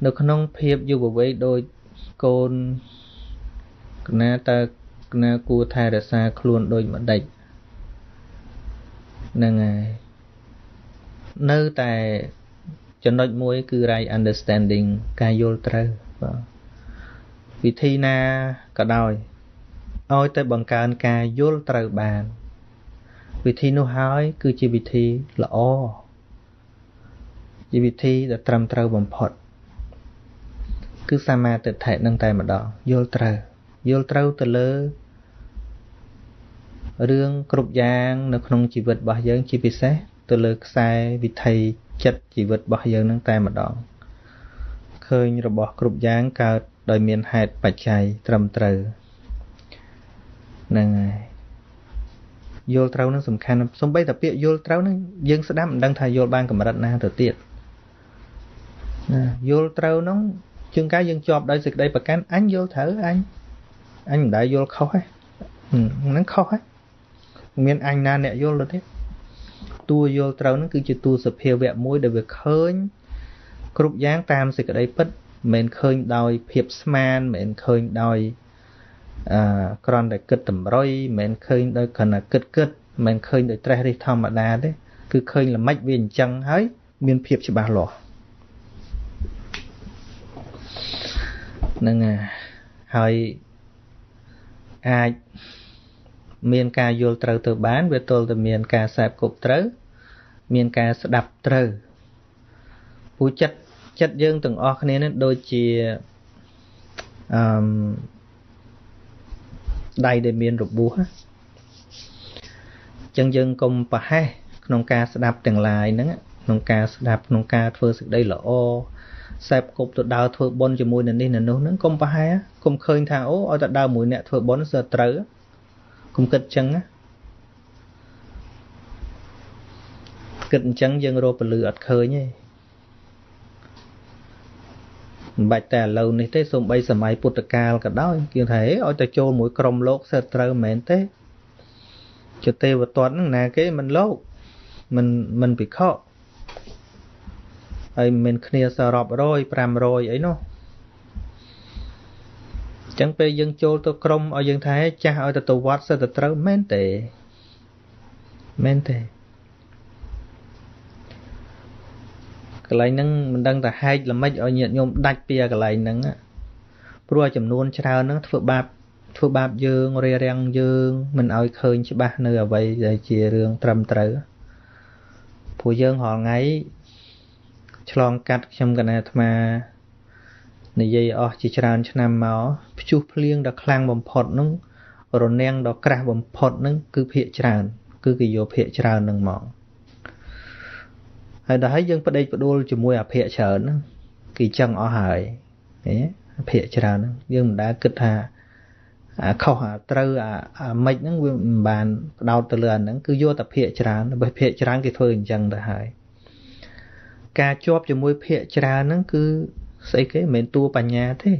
នៅក្នុងភាពយុវវ័យដូចកូនណាតើណាគួរថែរក្សាខ្លួនដូចម្ដេចហ្នឹងហើយនៅតែចំណុចមួយគឺ right understanding ការយល់ត្រូវបាទវិធីណាក៏ដោយឲ្យតែបង្កើនការយល់ត្រូវបានវិធីនោះហើយគឺជាវិធីល្អជាវិធីដែលត្រឹមត្រូវបំផុតគឺសមាទិដ្ឋិនឹងតែម្ដងយល់ត្រូវយល់ត្រូវទៅលើរឿងគ្រប់យ៉ាងនៅក្នុងជីវិតរបស់យើងជាពិសេសទៅលើខ្សែវិថីចិត្តជីវិតរបស់យើងនឹងតែម្ដងឃើញរបស់គ្រប់យ៉ាងកើតដោយមានហេតុបច្ច័យត្រឹមត្រូវហ្នឹងហើយយល់ត្រូវនឹងសំខាន់សំបីតែពាក្យយល់ត្រូវនឹងយើងស្ដាប់មិនដឹងថាយល់បានកម្រិតណាទៅទៀតណាយល់ត្រូវនោះជាងកាយយើងជាប់ដោយសេចក្តីប្រកាន់អញយល់ត្រូវអញមិនដែលយល់ខុសទេហ្នឹងខុសហ៎មានអញណាអ្នកយល់ទៅទេតួយល់ត្រូវហ្នឹងគឺជាតួសភាវៈមួយដែលវាឃើញគ្រប់យ៉ាងតាមសេចក្តីពិតមិនមែនឃើញដោយភាពស្មានមិនមែនឃើញដោយគ្រាន់តែគិតតម្រុយមិនមែនឃើញដោយគ្រាន់តែគិតមិនមែនឃើញដោយត្រេះរិះធម្មតាទេគឺឃើញល្មិចវាអញ្ចឹងហើយមានភាពច្បាស់លាស់ហ្នឹងហើយអាចមានការយល់ត្រូវទៅបានវាទល់តែមានការសែបគប់ត្រូវមានការស្ដាប់ត្រូវពូចិត្តយើងទាំងអស់គ្នានេះដូចជាអឺដៃដែលមានរបួសអញ្ចឹងយើងកុំប្រហែសក្នុងការស្ដាប់ទាំងឡាយហ្នឹងក្នុងការស្ដាប់ក្នុងការធ្វើសេចក្តីល្អសែបគប់ទៅដើរធ្វើបុណ្យជាមួយនៅនេះនៅនោះហ្នឹងកុំប្រហែសកុំឃើញថាអូឲ្យតែដើរមួយអ្នកធ្វើបុណ្យសើត្រូវកុំគិតអញ្ចឹងណាគិតអញ្ចឹងយើងរកពលឺអត់ឃើញទេមិនបាច់តែឥឡូវនេះទេសូម្បីសម័យពុទ្ធកាលក៏ដោយគេថាឲ្យតែចូលមួយក្រុមលោកសើត្រូវមិនមែនទេជាទេវទត្តហ្នឹងណាគេមិនលោកមិនភិក្ខុហើយមិនគ្នាសរាប់រយ500អីនោះអញ្ចឹងពេលយើងចូលទៅក្រុមឲ្យយើងថាចាស់ឲ្យទៅវត្តសិតតែត្រូវមែនទេមែនទេកន្លែងហ្នឹងមិនដឹងថាហែកល្មិចឲ្យញាតិញោមដាច់ពីកន្លែងហ្នឹងព្រោះចំនួនច្រើនហ្នឹងធ្វើបាបយើងរារាំងយើងមិនឲ្យឃើញច្បាស់នៅអ្វីដែលជារឿងត្រឹមត្រូវព្រោះយើងរាល់ថ្ងៃឆ្លងកាត់ខ្ញុំកណាអាត្មានិយាយអស់ជាច្រើនឆ្នាំមកព្យុះភ្លៀងដ៏ខ្លាំងបំផុតហ្នឹងរនាំងដ៏ក្រាស់បំផុតហ្នឹងគឺភាកច្រើនគឺគេយកភាកច្រើនហ្នឹងមកហើយដល់ហើយយើងប្តេជ្ញាផ្ដួលជាមួយអាភាកច្រើនហ្នឹងគេចឹងអស់ហើយឃើញអាភាកច្រើនហ្នឹងយើងមិនដែលគិតថាអាខុសអាត្រូវអាម៉េចហ្នឹងវាមិនបានផ្ដោតទៅលើអាហ្នឹងគឺយកតែភាកច្រើនបើភាកច្រើនគេធ្វើអញ្ចឹងទៅហើយការជាប់ជាមួយភាកច្រើនហ្នឹងគឺស្អីគេមិនមែនតួបញ្ញាទេ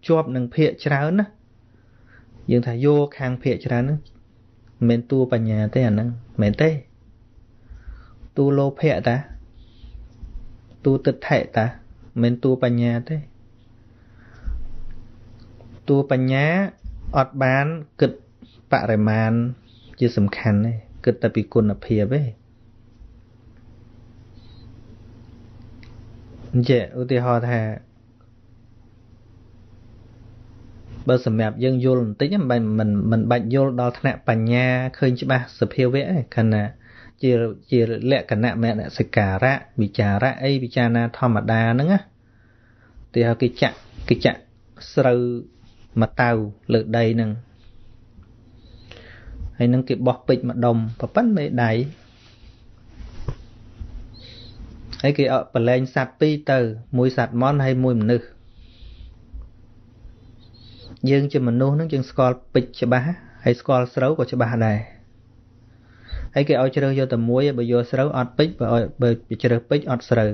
ជាប់នឹងភាកច្រើនណាយើងថាយកខាងភាកច្រើនហ្នឹងមិនមែនតួបញ្ញាទេអាហ្នឹងមិនមែនទេតួលោភៈតាតួទិដ្ឋិតាមិនមែនតួបញ្ញាទេតួបញ្ញាអត់បានគិតបរិមាណជាសំខាន់ទេគិតតែពីគុណភាពទេអញ្ចឹងឧទាហរណ៍ថាបើសម្រាប់យើងយល់បន្តិចមិនបាច់យល់ដល់ថ្នាក់បញ្ញាឃើញច្បាស់សភាវៈទេខណៈជាលក្ខណៈមនសិការៈវិចារៈអីពិចារណាធម្មតាហ្នឹងណាទីហៅគេចាក់ស្រូវមកតៅលើដីហ្នឹងហើយនឹងគេបោះពេជ្រមួយដុំប៉ុណ្ណេះដៃហើយគេឲ្យប្រឡែងសត្វពីរទៅមួយសត្វមន់ហើយមួយមនុស្សយើងជាមនុស្សហ្នឹងយើងស្គាល់ពេជ្រច្បាស់ហើយស្គាល់ស្រូវក៏ច្បាស់ដែរហើយគេឲ្យជ្រើសយកតែមួយបើយកស្រូវអត់ពេជ្របើជ្រើសពេជ្រអត់ស្រូវ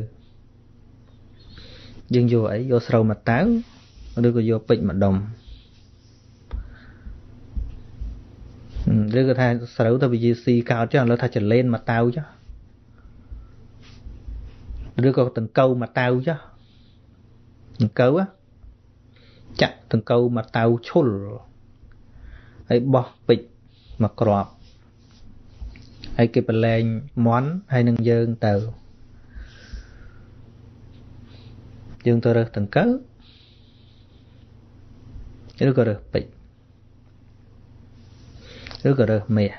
យើងយកអីយកស្រូវមកតៅឬក៏យកពេជ្រមួយដុំឬក៏ថាស្រូវទៅវាជាស៊ីកោតចុះឥឡូវថាចលែនមកតៅចុះឬក៏ដង្កូវមកតៅចុះ ដង្កូវចាក់ដង្កូវមកតៅឈុលហើយបោះពេជ្រមកគ្រាប់ហើយគេប្រឡែងមន់ហើយនឹងយើងទៅយើងទៅរើសដង្កូវឬក៏រើសពេជ្រឬក៏រើសមាស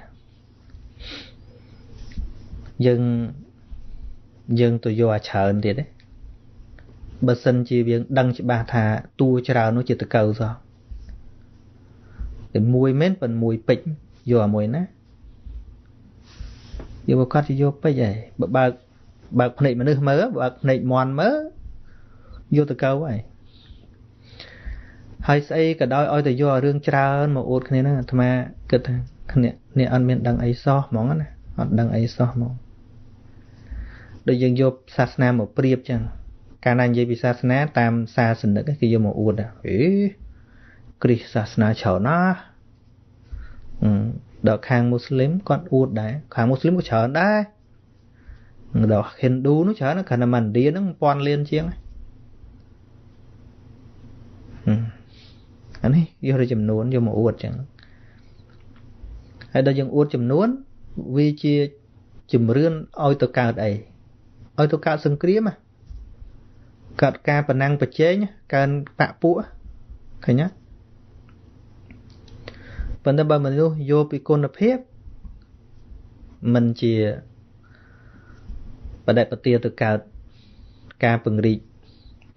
យើងទៅយកអាច្រើនទៀតទេបើសិនជាយើងដឹងច្បាស់ថាតួច្រើននោះជាតកៅសោះតែមួយមែនប៉ុន្តែមួយពេជ្រយកអាមួយណាយកប្រកាសជាយកពេជ្រហើយបើបើកភ្នែកមនុស្សមើលបើកភ្នែកមន់មើលយកតកៅហើយហើយស្អីក៏ដោយឲ្យតែយករឿងច្រើនមកអួតគ្នាហ្នឹងអាត្មាគិតថាគ្នាអ្នកអត់មានដឹងអីសោះហ្មងណាអត់ដឹងអីសោះហ្មងដូចយើងយកសាសនាមកប្រៀបចឹងកាលណានិយាយពីសាសនាតាមសាសនិកគេយកមកអួតអេគ្រីស្ទសាសនាច្រើនណាស់ដល់ខាងមូស្លីមគាត់អួតដែរខាងមូស្លីមក៏ច្រើនដែរដល់ហិណ្ឌូនោះច្រើនគ្រាន់តែឥណ្ឌាហ្នឹង1000លានជាងអានេះយកទៅចំនួនយកមកអួតចឹងហើយដល់យើងអួតចំនួនវាជាជំរឿនឲ្យទៅកើតអីឲ្យទៅកើតសង្គ្រាមកើតការប្រណាំងប្រជែងកើនបាក់ពួកឃើញទេប៉ុន្តែបើមនុស្សយកពីគុណភាពមិនជាបដិបទាទៅកើតការពង្រីក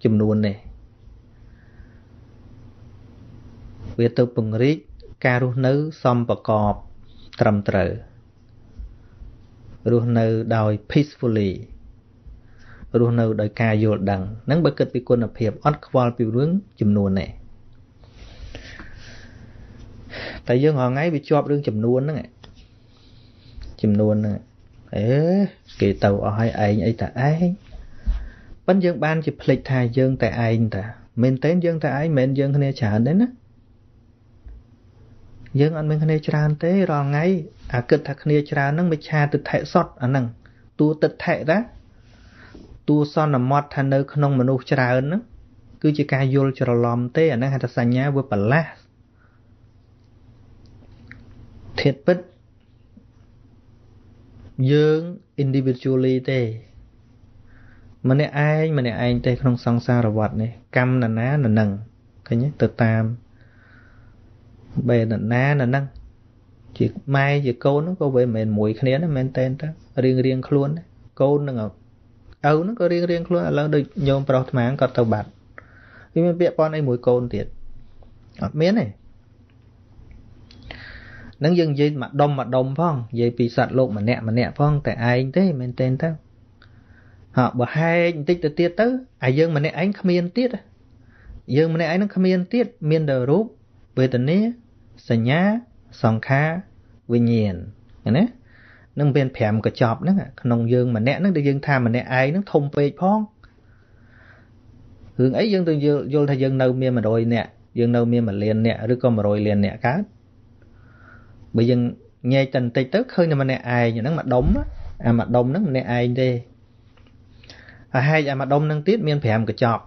ចំនួននេះវាទៅពង្រីកការរស់នៅសមប្រកបត្រឹមត្រូវរស់នៅដោយ peacefully រស់នៅដោយការយល់ដឹងហ្នឹងបើគិតពីគុណភាពអត់ខ្វល់ពីរឿងចំនួនទេតែយើងរាល់ថ្ងៃវាជាប់រឿងចំនួនហ្នឹងចំនួនហ្នឹងអេគេទៅអស់ហើយឯងអីតែឯងប៉ុន្តែយើងបានជាភ្លេចថាយើងតែឯងតាមែនតើយើងតែឯងមិនមែនយើងគ្នាច្រើនទេណាយើងអត់មានគ្នាច្រើនទេរាល់ថ្ងៃអាគិតថាគ្នាច្រើនហ្នឹងមិច្ឆាទិដ្ឋិសុទ្ធអាហ្នឹងតួទិដ្ឋិតាតួសន្មត់ថានៅក្នុងមនុស្សច្រើនហ្នឹងគឺជាការយល់ច្រឡំទេអាហ្នឹងហៅថាសញ្ញាវិបលាសធាតុពិតយើង individually ទេម្នាក់ឯងម្នាក់ឯងទេក្នុងសង្សារវដ្តនេះកម្មណាណានឹងឃើញទេទៅតាមបេណាណានឹងជាម៉ែជាកូនហ្នឹងក៏វាមិនមែនមួយគ្នាណាមែនតែនទៅរៀងរៀងខ្លួនកូននឹងឪហ្នឹងក៏រៀងរៀងខ្លួនឥឡូវដូចញោមប្រុសអាត្មាគាត់ទៅបាត់វាមានពាក្យប៉ុនអីមួយកូនទៀតអត់មានទេនឹងយើងនិយាយមួយដុំមួយដុំផងនិយាយពីសត្វលោកម្នាក់ម្នាក់ផងតែឯងទេមែនតែនទៅហ่าបើហែកបន្តិចទៅទៀតទៅអាយើងម្នាក់ឯងគ្មានទៀតយើងម្នាក់ឯងនឹងគ្មានទៀតមានតែរូបវេទនាសញ្ញាសង្ខារវិញ្ញាណណានឹងមាន5កញ្ចប់ហ្នឹងក្នុងយើងម្នាក់ហ្នឹងដែលយើងថាម្នាក់ឯងហ្នឹងធំពេកផងរឿងអីយើងទៅយល់ថាយើងនៅមាន100នាក់យើងនៅមាន1លាននាក់ឬក៏100លាននាក់កើតបើយើងញែកតែបន្តិចទៅឃើញតែម្នាក់ឯងហ្នឹងមួយដុំអាមួយដុំហ្នឹងម្នាក់ឯងទេអាហែកអាមួយដុំហ្នឹងទៀតមាន5កញ្ចប់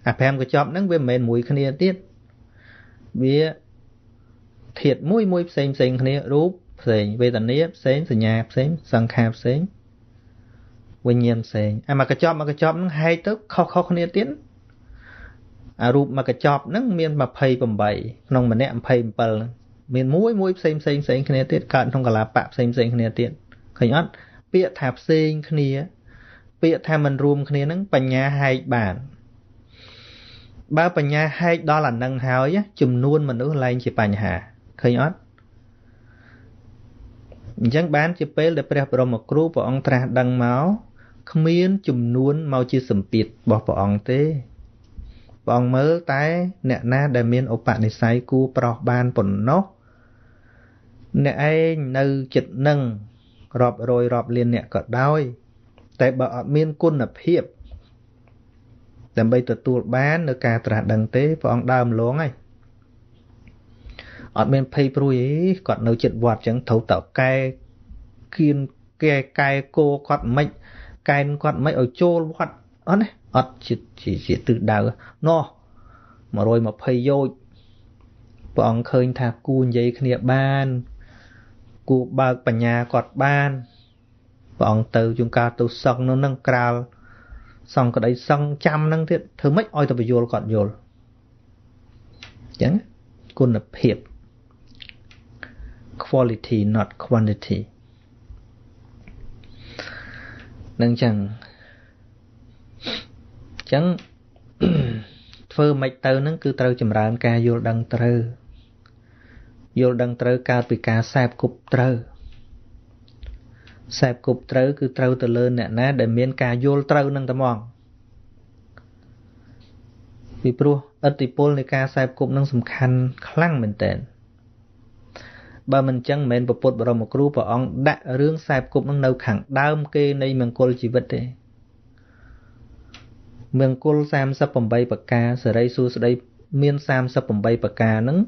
អា5កញ្ចប់ហ្នឹងវាមិនមែនមួយគ្នាទៀតវាធាតុមួយមួយផ្សេងផ្សេងគ្នារូបផ្សេងវេទនាផ្សេងសញ្ញាផ្សេងសង្ខារផ្សេងវិញ្ញាណផ្សេងអាមួយកញ្ចប់មួយកញ្ចប់ហ្នឹងហែកទៅខុសៗគ្នាទៀតអារូបមួយកញ្ចប់ហ្នឹងមាន28ក្នុងម្នាក់27ហ្នឹងមានមួយមួយផ្សេងផ្សេងផ្សេងគ្នាទៀតកើតក្នុងកលាបៈផ្សេងផ្សេងគ្នាទៀតឃើញអត់ពាក្យថាផ្សេងគ្នាពាក្យថាមិនរួមគ្នាហ្នឹងបញ្ញាហែកបានបើបញ្ញាហែកដល់អានឹងហើយចំនួនមនុស្សឡើងជាបញ្ហាឃើញអត់អញ្ចឹងបានជាពេលដែលព្រះបរមគ្រូព្រះអង្គត្រាស់ដឹងមកគ្មានចំនួនមកជាសម្ពាធរបស់ព្រះអង្គទេព្រះអង្គមើលតែអ្នកណាដែលមានឧបនិស្ស័យគួរប្រោសបានប៉ុណ្ណោះអ្នកឯងនៅចិត្តនឹងរាប់រយរាប់លានអ្នកក៏ដោយតែបើអត់មានគុណភាពដើម្បីទទួលបាននៅការត្រាស់ដឹងទេព្រះអង្គដើមលងហើយអត់មានភ័យព្រួយអីគាត់នៅចិត្តវត្តអញ្ចឹងត្រូវតកែគៀនកែកែគោគាត់មិនកែនគាត់មិនឲ្យចូលវត្តអត់ណា អត់ជាទិសដៅនោះ120យោជន៍ព្រះអង្គឃើញថាគួរនិយាយគ្នាបានគួរបើកបញ្ញាគាត់បានព្រះអង្គទៅជួនកាលទៅសឹងនោះនឹងក្រាលសង្កដីសឹងចាំនឹងទៀតធ្វើម៉េចឲ្យទៅបញ្យល់គាត់យល់អញ្ចឹងគុណភាព quality not quantity នឹងចឹងអញ្ចឹងធ្វើមិនទៅនឹងគឺត្រូវចម្រើនការយល់ដឹងត្រូវយល់ដឹងត្រូវកើតពីការសែបគប់ត្រូវសែបគប់ត្រូវគឺត្រូវទៅលើអ្នកណាដែលមានការយល់ត្រូវនឹងតែហ្មងពីព្រោះឥទ្ធិពលនៃការសែបគប់នឹងសំខាន់ខ្លាំងមែនទែនបើមិនចឹងមិនមែនពុទ្ធបរមគ្រូព្រះអង្គដាក់រឿងសែបគប់នឹងនៅខាងដើមគេនៃមង្គលជីវិតទេមង្គល38ប្រការសិរីសួស្តីមាន38ប្រការហ្នឹង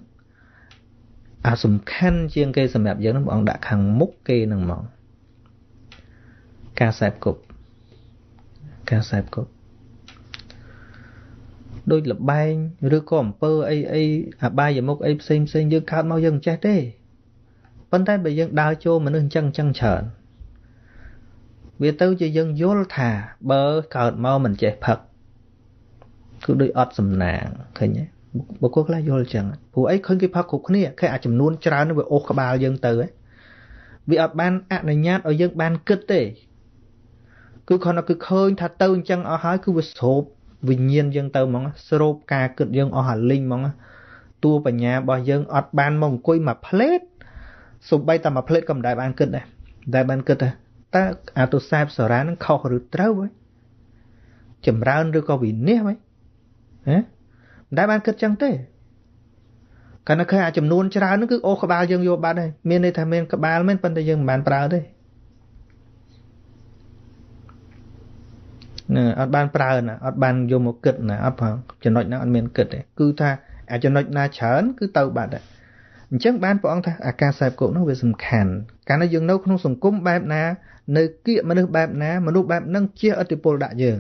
អាសំខាន់ជាងគេសម្រាប់យើងហ្នឹងព្រះអង្គដាក់ខាងមុខគេហ្នឹងហ្មងការសែបគប់ការសែបគប់ដូចលបែងឬក៏អំពើអីអីអបាយមុខអីផ្សេងផ្សេងយើងកើតមកយើងមិនចេះទេប៉ុន្តែបើយើងដើរចូលមនុស្សអញ្ចឹងអញ្ចឹងច្រើនវាទៅជាយើងយល់ថាបើកើតមកមិនចេះផឹកគឺដូចអត់សំណាងឃើញទេបុគ្គលខ្លះយល់អញ្ចឹងព្រោះអីឃើញគេផឹកគ្រប់គ្នាឃើញអាចំនួនច្រើនវាអូសក្បាលយើងទៅហ៎វាអត់បានអនុញ្ញាតឲ្យយើងបានគិតទេគឺគ្រាន់តែគឺឃើញថាទៅអញ្ចឹងអស់ហើយគឺវាស្រូបវិញ្ញាណយើងទៅហ្មងស្រូបការគិតយើងអស់អាលីងហ្មងតួបញ្ញារបស់យើងអត់បានមកអង្គុយមួយផ្លេតសូម្បីតែមួយផ្លេតក៏មិនដែលបានគិតដែរដែលបានគិតថាតើអាទុសែបសរានឹងខុសឬត្រូវហ៎ចម្រើនឬក៏វិនិច្ឆ័យហ៎មិនដែលបានគិតចឹងទេកាលណាឃើញអាចំនួនច្រើនហ្នឹងគឺអូសក្បាលយើងយកបាត់ហើយមានន័យថាមានក្បាលមែនប៉ុន្តែយើងមិនបានប្រើទេណាអត់បានប្រើណាអត់បានយកមកគិតណាអត់ផងចំណុចហ្នឹងអត់មានគិតទេគឺថាអាចំណុចណាច្រើនគឺទៅបាត់ដែរអញ្ចឹងបានព្រះអង្គថាអាការសែបគប់នោះវាសំខាន់កាលណាយើងនៅក្នុងសង្គមបែបណានៅគៀកមនុស្សបែបណាមនុស្សបែបហ្នឹងជះឥទ្ធិពលដាក់យើង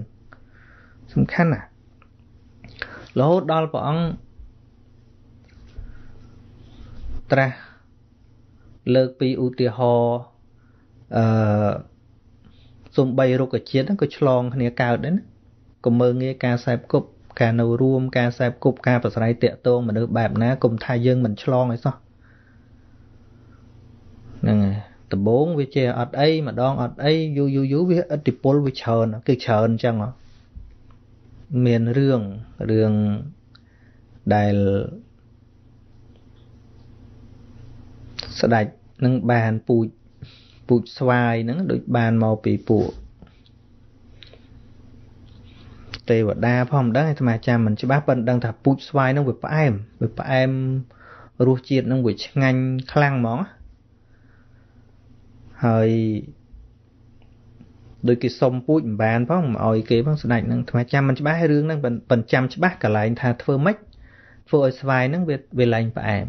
សំខាន់ណាស់រហូតដល់ព្រះអង្គត្រាស់លើកពីឧទាហរណ៍អឺសំបីរុក្ខជាតិហ្នឹងក៏ឆ្លងគ្នាកើតដែរណាកុំមើលងាយការសែបគប់ការនៅរួមការសែបគប់ការប្រស្រ័យតាក់ទងមនុស្សបែបណាកុំថាយើងមិនឆ្លងអីសោះហ្នឹងហើយដំបូងវាជាអត់អីម្ដងអត់អីយូរយូរយូរវាឥទ្ធិពលវាច្រើនគឺច្រើនអញ្ចឹងមានរឿងដែលស្ដេចនឹងបានពូជស្វាយហ្នឹងដូចបានមកពីពួកទេវតាផងមិនដឹងអាត្មាចាំមិនច្បាស់ប៉ុន្តែដឹងថាពូជស្វាយហ្នឹងវាផ្អែមរសជាតិហ្នឹងវាឆ្ងាញ់ខ្លាំងហ្មងហើយដូចគេសុំពូជមិនបានផងមិនអោយគេផងស្ដេចហ្នឹងអាត្មាចាំមិនច្បាស់រឿងហ្នឹងប៉ុន្តែចាំច្បាស់កន្លែងថាធ្វើម៉េចធ្វើឲ្យស្វាយហ្នឹងវាលែងផ្អែម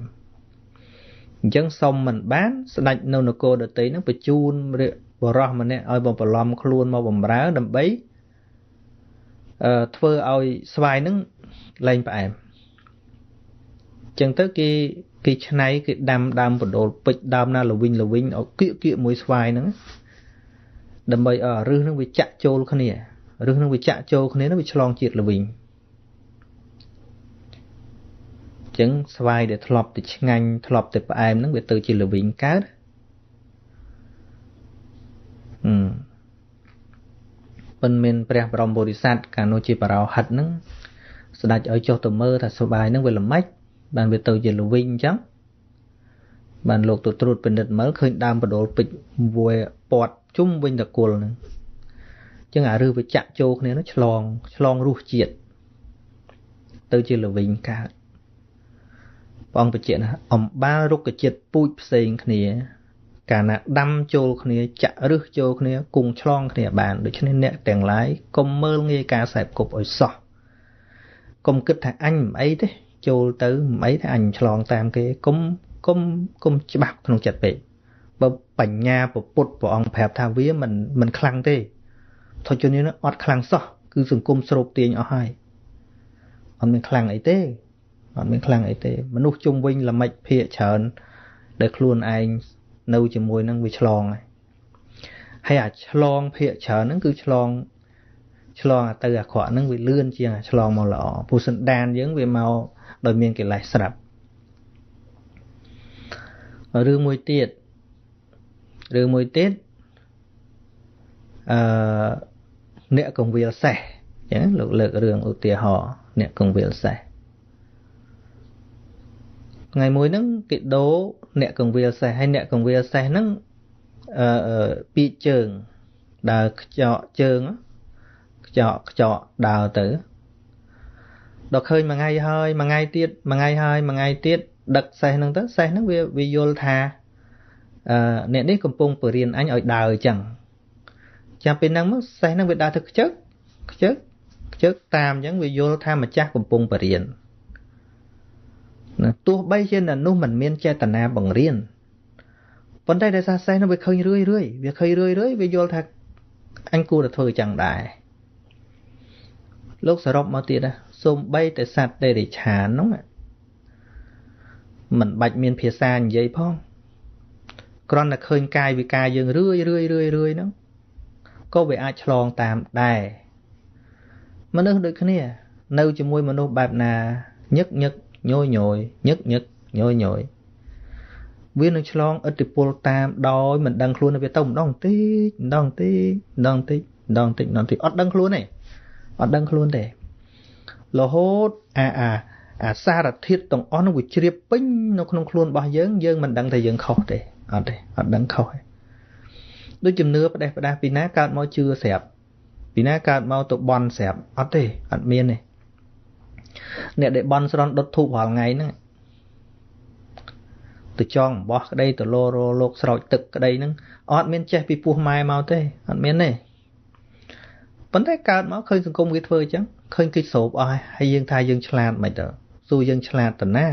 អញ្ចឹងសុំមិនបានស្ដេចនៅនគរដទៃហ្នឹងបញ្ជូនបរោះម្នាក់ឲ្យបំបន្លំខ្លួនមកបំរើដើម្បីធ្វើឲ្យស្វាយហ្នឹងលែងផ្អែមអញ្ចឹងទៅគេឆ្នៃគេដាំដើមបដូលពេជ្រដើមណាល្វីងឲ្យគៀកគៀកមួយស្វាយហ្នឹងដើម្បីឲ្យរឹសហ្នឹងវាចាក់ចូលគ្នារឹសហ្នឹងវាចាក់ចូលគ្នាហ្នឹងវាឆ្លងជាតិល្វីងអញ្ចឹងស្វាយដែលធ្លាប់តែឆ្ងាញ់ធ្លាប់តែផ្អែមហ្នឹងវាទៅជាល្វីងកើតប៉ុន្មានព្រះបរមពុរិស័ទកាលនោះជាបរោហិតហ្នឹងស្ដេចឲ្យចុះទៅមើលថាស្វាយហ្នឹងវាល្មិចបានវាទៅជាល្វីងអញ្ចឹងបានលោកទៅត្រួតពិនិត្យមើលឃើញដើមបដូលពេជ្រវាពាត់ជុំវិញតកុលហ្នឹងអញ្ចឹងអារឹសវាចាក់ចូលគ្នានោះឆ្លងរសជាតិទៅជាល្វីងកើតព្រះអង្គបញ្ជាក់ណាអំបាលរុក្ខជាតិពូជផ្សេងគ្នាកាលណាដាំចូលគ្នាចាក់រឹសចូលគ្នាគង់ឆ្លងគ្នាបានដូច្នេះអ្នកទាំងឡាយកុំមើលងាយការសែបគប់ឲ្យសោះកុំគិតថាអញមិនអីទេចូលទៅមិនអីទេអញឆ្លងតាមគេកុំច្បាស់ក្នុងចិត្តពេកបើបញ្ញាពុទ្ធព្រះអង្គប្រាប់ថាវាមិនខ្លាំងទេធជននេះអត់ខ្លាំងសោះ គឺសង្គមស្រូបទាញអស់ហើយអត់មានខ្លាំងអីទេអត់មានខ្លាំងអីទេមនុស្សជុំវិញល្មិចភាកច្រើនដែលខ្លួនឯងនៅជាមួយនឹងវាឆ្លងហើយហើយអាឆ្លងភាកច្រើនហ្នឹងគឺឆ្លងអាទៅអាក្រក់ហ្នឹងវាលឿនជាងអាឆ្លងមកល្អព្រោះសន្តានយើងវាមកដោយមានកិលេសស្រាប់រឿងមួយទៀតអឺអ្នកកងវិលសេះអញ្ចឹងលោកលើករឿងឧទាហរណ៍អ្នកកងវិលសេះថ្ងៃមួយហ្នឹងគេដូរអ្នកកងវិលសេះហើយអ្នកកងវិលសេះហ្នឹងអឺពីជើងដើរខ្ចកជើងខ្ចកដើរទៅដល់ឃើញមួយថ្ងៃហើយមួយថ្ងៃទៀតមួយថ្ងៃហើយមួយថ្ងៃទៀតដឹកសេះហ្នឹងទៅសេះហ្នឹងវាយល់ថាអឺអ្នកនេះកំពុងបរៀនអញឲ្យដើរអញ្ចឹងចាំពេលហ្នឹងមកសេះហ្នឹងវាដើរទៅខ្ជឹកខ្ជឹកខ្ជឹកតាមអញ្ចឹងវាយល់ថាម្ចាស់កំពុងបរៀនណាទោះបីជាអ្នកនោះមិនមានចេតនាបង្រៀនប៉ុន្តែដោយសារសេះហ្នឹងវាឃើញរឿយរឿយវាឃើញរឿយរឿយវាយល់ថាអញគួរតែធ្វើអញ្ចឹងដែរលោកសរុបមកទៀតណាសូម្បីតែសត្វតិរិឆានហ្នឹងមិនបាច់មានភាសានិយាយផងគ្រាន់តែឃើញកាយវិការយើងរឿយរឿយរឿយរឿយហ្នឹងក៏វាអាចឆ្លងតាមដែរមនុស្សដូចគ្នានៅជាមួយមនុស្សបែបណាញឹកញឹកញយញយញឹកញឹកញយញយវានឹងឆ្លងឥទ្ធិពលតាមដោយមិនដឹងខ្លួនវាទៅម្ដងតិចម្ដងតិចម្ដងតិចម្ដងតិចម្ដងតិចអត់ដឹងខ្លួនទេអត់ដឹងខ្លួនទេរហូតអាសារធាតុទាំងអស់នោះវាជ្រាបពេញនៅក្នុងខ្លួនរបស់យើងយើងមិនដឹងថាយើងខុសទេអត់ទេអត់ដឹងខុសទេដូចជំនឿផ្ដេសផ្ដាស់ពីណាកើតមកជឿស្រាប់ពីណាកើតមកទៅបន់ស្រាប់អត់ទេអត់មានទេអ្នកដែលបន់ស្រន់ដុតធូបរាល់ថ្ងៃហ្នឹងទៅចងអំបោះក្តីទៅលោរលោកស្រោចទឹកក្តីហ្នឹងអត់មានចេះពីពោះម៉ែមកទេអត់មានទេប៉ុន្តែកើតមកឃើញសង្គមគេធ្វើអញ្ចឹងឃើញគេស្រូបអស់ហើយយើងថាយើងឆ្លាតមិនទៅសួរយើងឆ្លាតតាណា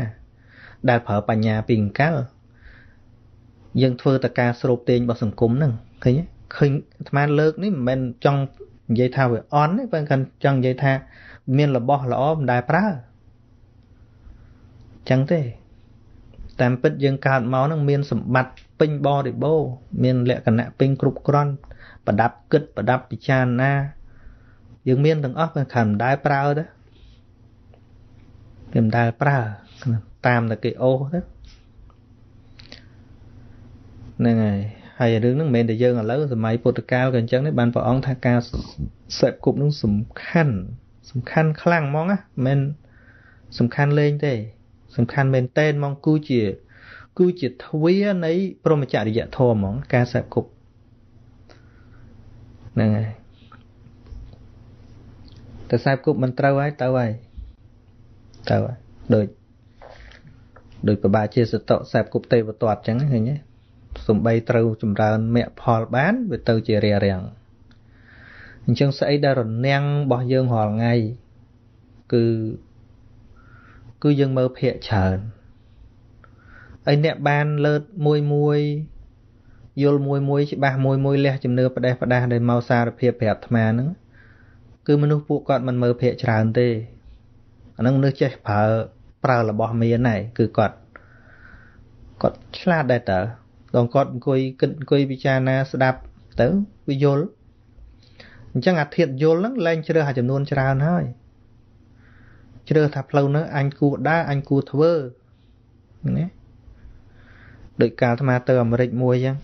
ដែលប្រើបញ្ញាពីអង្កលយើងធ្វើតែការស្រូបទាញរបស់សង្គមហ្នឹងឃើញឃើញអាត្មាលើកនេះមិនមែនចង់និយាយថាវាអន់ទេប៉ុន្តែចង់និយាយថាមានរបស់ល្អមិនដែលប្រើចឹងទេតាមពិតយើងកើតមកហ្នឹងមានសម្បត្តិពេញបរិបូរណ៍មានលក្ខណៈពេញគ្រប់គ្រាន់ប្រដាប់គិតប្រដាប់ពិចារណាយើងមានទាំងអស់តែមិនដែលប្រើទេគេមិនដែលប្រើតាមតែគេអូសទៅហ្នឹងហើយហើយរឿងហ្នឹងមិនមែនតែយើងឥឡូវសម័យពុទ្ធកាលក៏អញ្ចឹងដែរបានព្រះអង្គថាការសេពគប់ហ្នឹងសំខាន់សំខាន់ខ្លាំងហ្មងណាមិនមែនសំខាន់លេងទេសំខាន់មែនតេនហ្មងគឺជាទ្វារនៃព្រហ្មចរិយធម៌ហ្មងការសេពគប់ហ្នឹងហើយតែសេពគប់មិនត្រូវហើយទៅហើយទៅហើយដូចប្របាទជាសតុសេពគប់ទេវទត្តអញ្ចឹងឃើញទេសំបីត្រូវចម្រើនមគ្គផលបានវាទៅជារារាំងអញ្ចឹងស្អីដែលរនាំងរបស់យើងរាល់ថ្ងៃគឺយើងមើលភាកច្រើនហើយអ្នកបានលើតមួយមួយយល់មួយមួយច្បាស់មួយមួយលះជំនឿផ្ដេសផ្ដាស់ដែលមកសារភាពប្រាប់អាត្មាហ្នឹងគឺមនុស្សពួកគាត់មិនមើលភាកច្រើនទេអាហ្នឹងមនុស្សចេះប្រើរបស់មានហើយគឺគាត់ឆ្លាតដែរតើដល់គាត់អង្គុយគិតអង្គុយពិចារណាស្ដាប់ទៅវាយល់អញ្ចឹងអាធាតុយល់ហ្នឹងលែងជ្រើសអាចំនួនច្រើនហើយជ្រើសថាផ្លូវហ្នឹងអញគួរដើរអញគួរធ្វើណាដោយកាលអាត្មាទៅអាមេរិកមួយអញ្ចឹង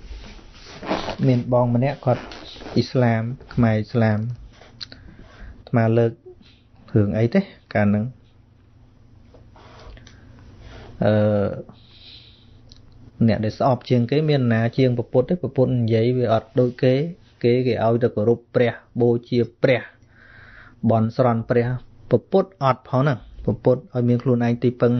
មានបងម្នាក់គាត់អ៊ីស្លាមខ្មែរអ៊ីស្លាមអាត្មាលើករឿងអីទេកាលហ្នឹងអឺអ្នកដែលស្អប់ជាងគេមានណាជាងពពុទ្ធទេពពុទ្ធនិយាយវាអត់ដូចគេគេឲ្យទៅគោរពព្រះបូជាព្រះបន់ស្រន់ព្រះពពុទ្ធអត់ផងហ្នឹងពពុទ្ធឲ្យមានខ្លួនឯងទីពឹង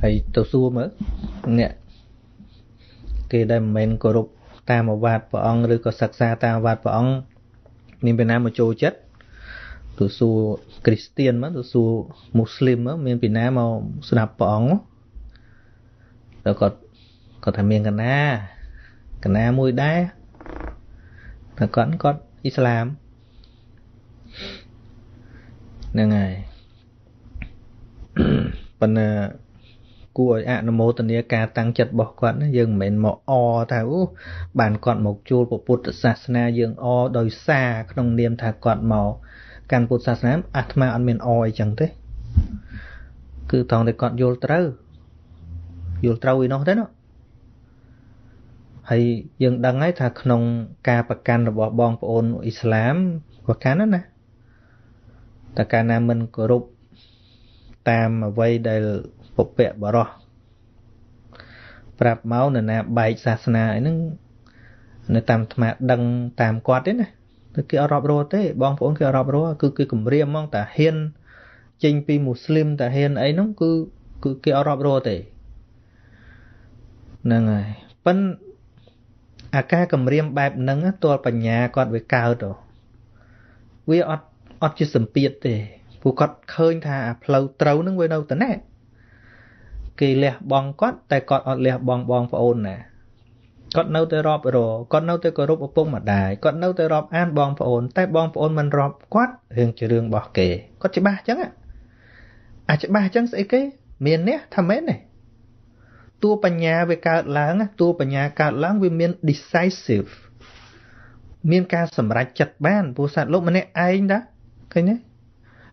ហើយទៅសួរមើលអ្នកគេដែលមិនមែនគោរពតាមឱវាទព្រះអង្គឬក៏សិក្សាតាមឱវាទព្រះអង្គមានពីណាមកចូលចិត្តទៅសួរគ្រីស្ទៀនមកទៅសួរមូស្លីមមកមានពីណាមកស្ដាប់ព្រះអង្គដល់គាត់ថាមានកណា កណាមួយដែរតែគាត់គាត់អ៊ីស្លាមហ្នឹងហើយប៉ុន្តែគួរឲ្យអនុមោទនាការតាំងចិត្តរបស់គាត់ណាយើងមិនមែនមកអថាអូបានគាត់មកជួលពុទ្ធសាសនាយើងអដោយសារក្នុងនាមថាគាត់មកកាន់ពុទ្ធសាសនាអាត្មាអត់មានអអីចឹងទេគឺថងតែគាត់យល់ត្រូវយល់ត្រូវឯនោះទេណាហើយយើងដឹងហើយថាក្នុងការប្រកាន់របស់បងប្អូនអ៊ីស្លាមប្រកាន់ណាតែកាលណាមិនគោរពតាមអ្វីដែលពុព្វបរោះប្រាប់មកនរណាបែកសាសនាអីហ្នឹងនៅតាមអាត្មាដឹងតាមគាត់ទេណាគេអត់រាប់រកទេបងប្អូនគេអត់រាប់រកគឺគេគំរាមហ្មងតាហ៊ានចេញពីមូស្លីមតាហ៊ានអីហ្នឹងគឺគេអត់រាប់រកទេហ្នឹងហើយប៉ិនអាការគំរាមបែបហ្នឹងទាល់បញ្ញាគាត់វាកើតវាអត់ជាសម្ពាធទេព្រោះគាត់ឃើញថាអាផ្លូវត្រូវហ្នឹងវានៅតែណែគេលះបង់គាត់តែគាត់អត់លះបង់បងប្អូនណាគាត់នៅតែរាប់រកគាត់នៅតែគោរពឪពុកម្ដាយគាត់នៅតែរាប់អានបងប្អូនតែបងប្អូនមិនរាប់គាត់រឿងជារឿងរបស់គេគាត់ច្បាស់អញ្ចឹងអាច្បាស់អញ្ចឹងស្អីគេមាននេះថាមែនទេតួបញ្ញាវាកើតឡើងតួបញ្ញាកើតឡើងវាមាន decisive មានការសម្រេចចិត្តបានព្រោះសត្វលោកម្នាក់ឯងតាឃើញទេ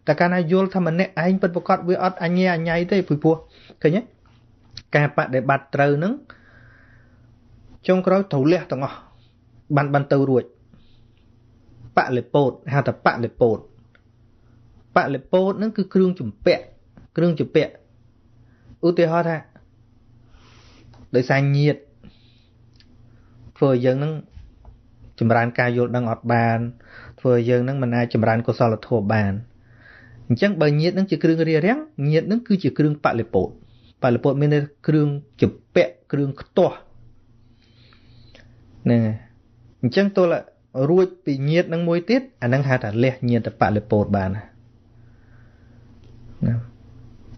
តែកាលណាយល់ថាម្នាក់ឯងពិតប្រាកដវាអត់អញ្ញាអញ្ញៃទេព្រោះឃើញទេការបដិបត្តិត្រូវនឹងចុងក្រោយត្រូវលះទាំងអស់បានទៅរួចបលិពោតហៅថាបលិពោតបលិពោតនឹងគឺគ្រឿងជំពាក់គ្រឿងជំពាក់ឧទាហរណ៍ថាដោយសារញាតធ្វើឲ្យយើងនឹងចម្រើនការយល់ដឹងអត់បានធ្វើឲ្យយើងនឹងមិនអាចចម្រើនកុសលធម៌បានអញ្ចឹងបើញាតនឹងជាគ្រឿងរារាំងញាតនឹងគឺជាគ្រឿងបលិពោតបលិពោតមានន័យគ្រឿងជំពាក់គ្រឿងខ្ទាស់ហ្នឹងហើយអញ្ចឹងទល់រួចពីញាតនឹងមួយទៀតអានឹងហៅថាលះញាតបលិពោតបានណា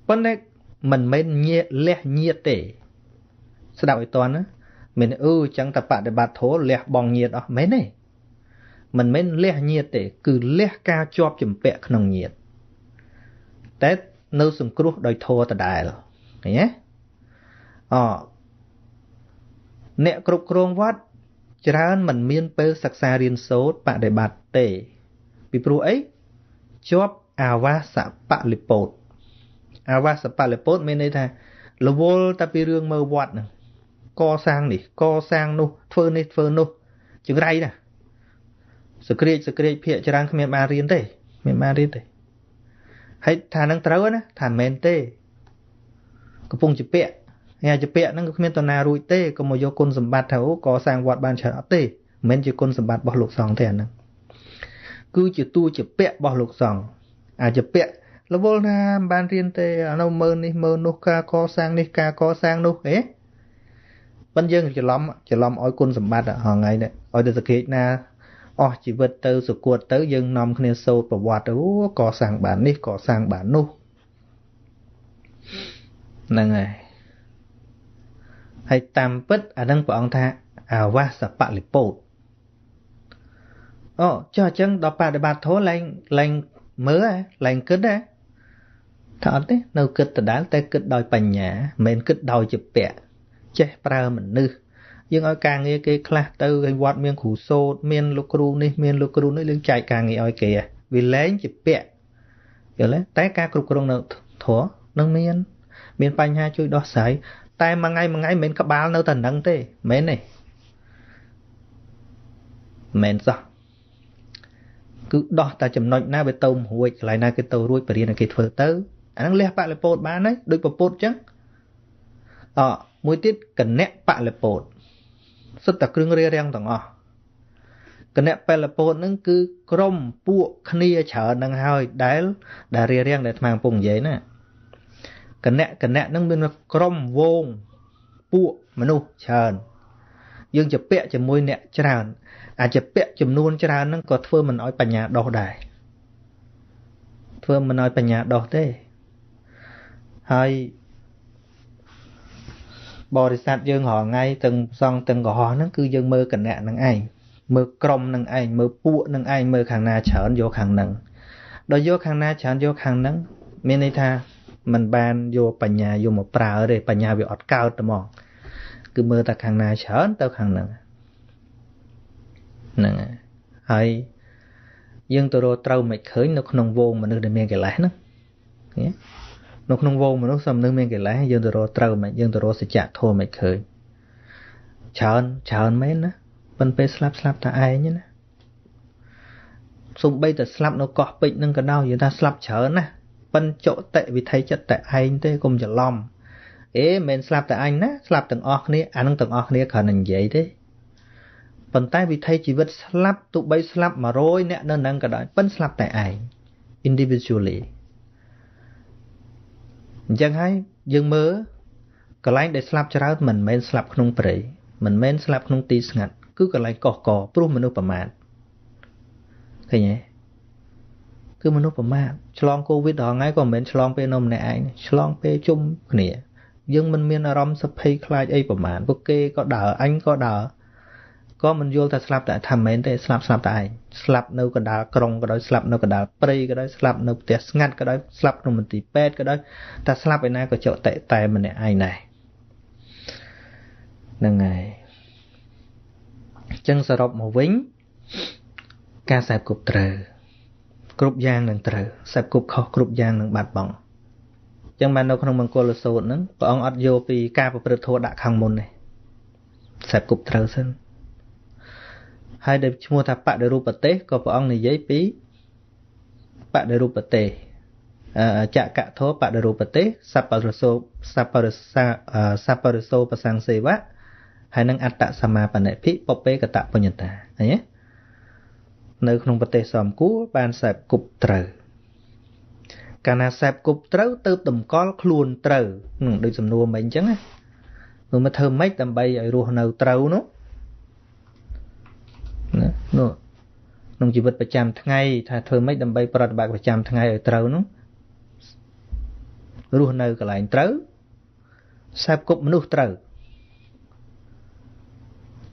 ប៉ុន្តែមិនមែនញាតលះញាតទេស្ដាប់ឲ្យតន់ណាមិនអឺចឹងតែបដិបត្តិធម៌លះបងញាតអស់មែនទេមិនមែនលះញាតទេគឺលះការជាប់ជំពាក់ក្នុងញាតតែនៅសង្គ្រោះដោយធម៌ដដែលឃើញទេអអ្នកគ្រប់គ្រងវត្តច្រើនមិនមានពេលសិក្សារៀនសូត្របដិបត្តិទេពីព្រោះអីជាប់អាវាសបលិពោតអាវាសបលិពោតមានន័យថារវល់តែពីរឿងមើលវត្តហ្នឹងកសាងនេះកសាងនោះធ្វើនេះធ្វើនោះចង្រៃណាសក្រាចភាកច្រើនគ្មានបានរៀនទេមានបានរៀនទេហើយថានឹងត្រូវណាថាមិនមែនទេកំពុងជាពាក់ហើយជាពាក់ហ្នឹងក៏គ្មានតណារួចទេកុំមកយកគុណសម្បត្តិថាអូកសាងវត្តបានច្រើនអត់ទេមិនមែនជាគុណសម្បត្តិរបស់លោកសង្ឃទេអាហ្នឹងគឺជាតួជាពាក់របស់លោកសង្ឃអាចជាពាក់រវល់ណាមិនបានរៀនទេអានោះមើលនេះមើលនោះការកសាងនេះការកសាងនោះហេប៉ុន្តែយើងច្រឡំឲ្យគុណសម្បត្តិហងៃនេះឲ្យទៅសក្រាចណាអស់ជីវិតទៅសុគតទៅយើងនាំគ្នាសូត្រប្រវត្តិអូកសាងបាននេះកសាងបាននោះហ្នឹងហើយហើយតាមពិតអានឹងព្រះអង្គថាអាវាសបលិពោតអូចុះអញ្ចឹងដល់បដិបត្តិធម៌ឡើងមើលឡើងគិតណាថាអត់ទេនៅគិតដដែលតែគិតដោយបញ្ញាមិនមែនគិតដោយជាពាក់ចេះប្រើមនុស្សយើងឲ្យការងារគេខ្លះទៅឲ្យវត្តមានគ្រូសូត្រមានលោកគ្រូនេះមានលោកគ្រូនេះយើងចែកការងារឲ្យគេវាលែងជាពាក់យល់ទេតែការគ្រប់គ្រងនៅធម៌នឹងមានបញ្ហាជួយដោះស្រាយតែមួយថ្ងៃមួយថ្ងៃមិនមែនក្បាលនៅតែនឹងទេមែនទេមែនសោះគឺដោះតែចំណុចណាវាទៅមិនរួចកន្លែងណាគេទៅរួចបរិញ្ញាគេធ្វើទៅអាហ្នឹងលះបលិពោតបានហើយដូចពពុទ្ធអញ្ចឹងអមួយទៀតគណៈបលិពោតសុទ្ធតែគ្រឿងរារាំងទាំងអស់គណៈបលិពោតហ្នឹងគឺក្រុមពួកគ្នាច្រើនហ្នឹងហើយដែលរារាំងដែលអាត្មាកំពុងនិយាយណាគណៈហ្នឹងមានក្រុមវងពួកមនុស្សច្រើនយើងជាពាក់ជាមួយអ្នកច្រើនអាចជាពាក់ចំនួនច្រើនហ្នឹងក៏ធ្វើមិនឲ្យបញ្ញាដោះដែរធ្វើមិនឲ្យបញ្ញាដោះទេហើយ បរិស័ទយើងរាល់ថ្ងៃទាំងសង្ឃទាំងកុហកហ្នឹងគឺយើងមើលគណៈហ្នឹងឯងមើលក្រុមហ្នឹងឯងមើលពួកហ្នឹងឯងមើលខាងណាច្រើនយកខាងហ្នឹងដល់យកខាងណាច្រើនយកខាងហ្នឹងមានន័យថាมันបានយកបញ្ញាយកមកប្រើទេបញ្ញាវាអត់កើតតែហ្មងគឺមើលតែខាងណាច្រើនទៅខាងហ្នឹងហ្នឹងហើយយើងទៅរកត្រូវមិនឃើញនៅក្នុងវងមនុស្សដែលមានកិលេសហ្នឹងនៅក្នុងវងមនុស្សសំមនុស្សមានកិលេសយើងទៅរកត្រូវមិនយើងទៅរកសច្ចធម៌មិនឃើញច្រើនច្រើនមែនណាប៉ុន្តែពេលស្លាប់ស្លាប់តែឯងណាសំបីតែស្លាប់នៅកោះពេជ្រនឹងក៏ដោយយើងថាស្លាប់ច្រើនណាប៉ុន្តែចុតិវិថីចិត្តតែឯងទេកុំច្រឡំអេមិនស្លាប់តែអញណាស្លាប់ទាំងអស់គ្នាអានឹងទាំងអស់គ្នាគ្រាន់តែនិយាយទេប៉ុន្តែវិថីជីវិតស្លាប់ទោះបីស្លាប់100អ្នកនៅនឹងក៏ដោយប៉ុន្តែស្លាប់តែឯង individually អញ្ចឹងហើយយើងមើលកន្លែងដែលស្លាប់ច្រើនមិនមែនស្លាប់ក្នុងព្រៃមិនមែនស្លាប់ក្នុងទីស្ងាត់គឺកន្លែងកោះកព្រោះមនុស្សប្រមាថឃើញទេគឺមនុស្សប្រមាថឆ្លងកូវីដរាល់ថ្ងៃក៏មិនមែនឆ្លងពេលនៅម្នាក់ឯងឆ្លងពេលជុំគ្នាយើងមិនមានអារម្មណ៍សភ័យខ្លាចអីប្រមាថពួកគេក៏ដើរអញក៏ដើរក៏មិនយល់ថាស្លាប់តែថាមែនទេស្លាប់ស្លាប់តែឯងស្លាប់នៅកណ្ដាលក្រុងក៏ដោយស្លាប់នៅកណ្ដាលព្រៃក៏ដោយស្លាប់នៅផ្ទះស្ងាត់ក៏ដោយស្លាប់ក្នុងមន្ទីរពេទ្យក៏ដោយតែស្លាប់ឯណាក៏ចុតិតែម្នាក់ឯងដែរហ្នឹងហើយអញ្ចឹងសរុបមកវិញការសេពគប់ត្រូវគ្រប់យ៉ាងនឹងត្រូវសេពគប់ខុសគ្រប់យ៉ាងនឹងបាត់បង់អញ្ចឹងបាននៅក្នុងមង្គលសូត្រហ្នឹងព្រះអង្គអត់យកពីការប្រព្រឹត្តធម៌ដាក់ខាងមុនទេសេពគប់ត្រូវសិនហើយដែលឈ្មោះថាបដិរូបទេសក៏ព្រះអង្គនិយាយពីបដិរូបទេសចកធោបដិរូបទេសសប្បរសោសប្បរសាសប្បរសោប្រសង្សេវៈហើយនឹងអត្តសមាបនិភិពពេកតបញ្ញតាឃើញទេនៅក្នុងប្រទេសសំគួរបានសេពគប់ត្រូវកាលណាសេពគប់ត្រូវទៅតម្កល់ខ្លួនត្រូវនឹងដូចសំណួរមិញអញ្ចឹងណាមកធ្វើម៉េចដើម្បីឲ្យរស់នៅត្រូវនោះណានោះក្នុងជីវិតប្រចាំថ្ងៃថាធ្វើម៉េចដើម្បីប្រតិបត្តិប្រចាំថ្ងៃឲ្យត្រូវនោះរស់នៅកន្លែងត្រូវសេពគប់មនុស្សត្រូវ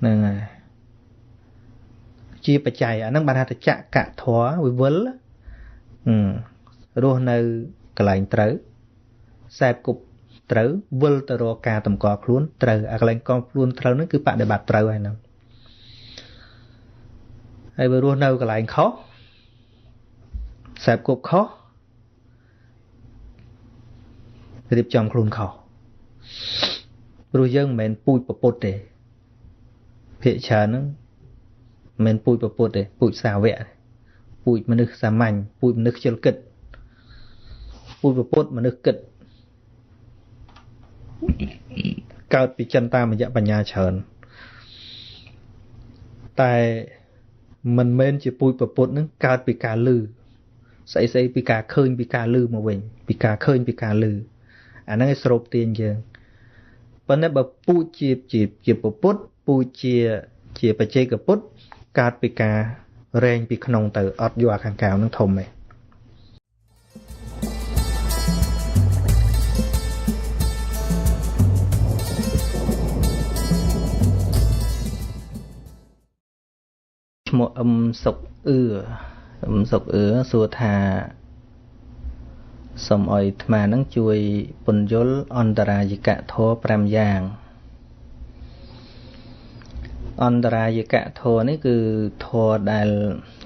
ហ្នឹងហើយជាបច្ច័យអាហ្នឹងបានថាចកធម៌វិវិលរស់នៅកន្លែងត្រូវសេពគប់ត្រូវវិលទៅរកការតម្កល់ខ្លួនត្រូវអាកន្លែងកល់ខ្លួនត្រូវហ្នឹងគឺបដិបត្តិត្រូវហើយហ្នឹងហើយបើរស់នៅកន្លែងខុសសេពគប់ខុសរៀបចំខ្លួនខុសព្រោះយើងមិនមែនពូជពពុទ្ធទេភាគច្រើនហ្នឹងមិនមែនពូជពពុទ្ធទេពូជសាវកពូជមនុស្សសាមញ្ញពូជមនុស្សខ្ជិលគិតពូជពពុទ្ធមនុស្សគិតកើតពីចិនតាមរយៈបញ្ញាច្រើនតែមិនមែនជាពូជពពុទ្ធនឹងកើតពីការលឺស្អីស្អីពីការឃើញពីការលឺមកវិញពីការឃើញពីការលឺអាហ្នឹងឯងស្រូបទាញយើងប៉ុន្តែបើពូជជាជាពពុទ្ធពូជជាបច្ចេកពុទ្ធកើតពីការរែងពីក្នុងទៅអត់យកអាខាងក្រៅនឹងធំទេឈ្មោះអឹមសុកអឿអឹមសុកអឿសួរថាសូមឲ្យអាត្មានឹងជួយពន្យល់អន្តរាយិកធម៌5យ៉ាងអន្តរាយិកធម៌នេះគឺធម៌ដែល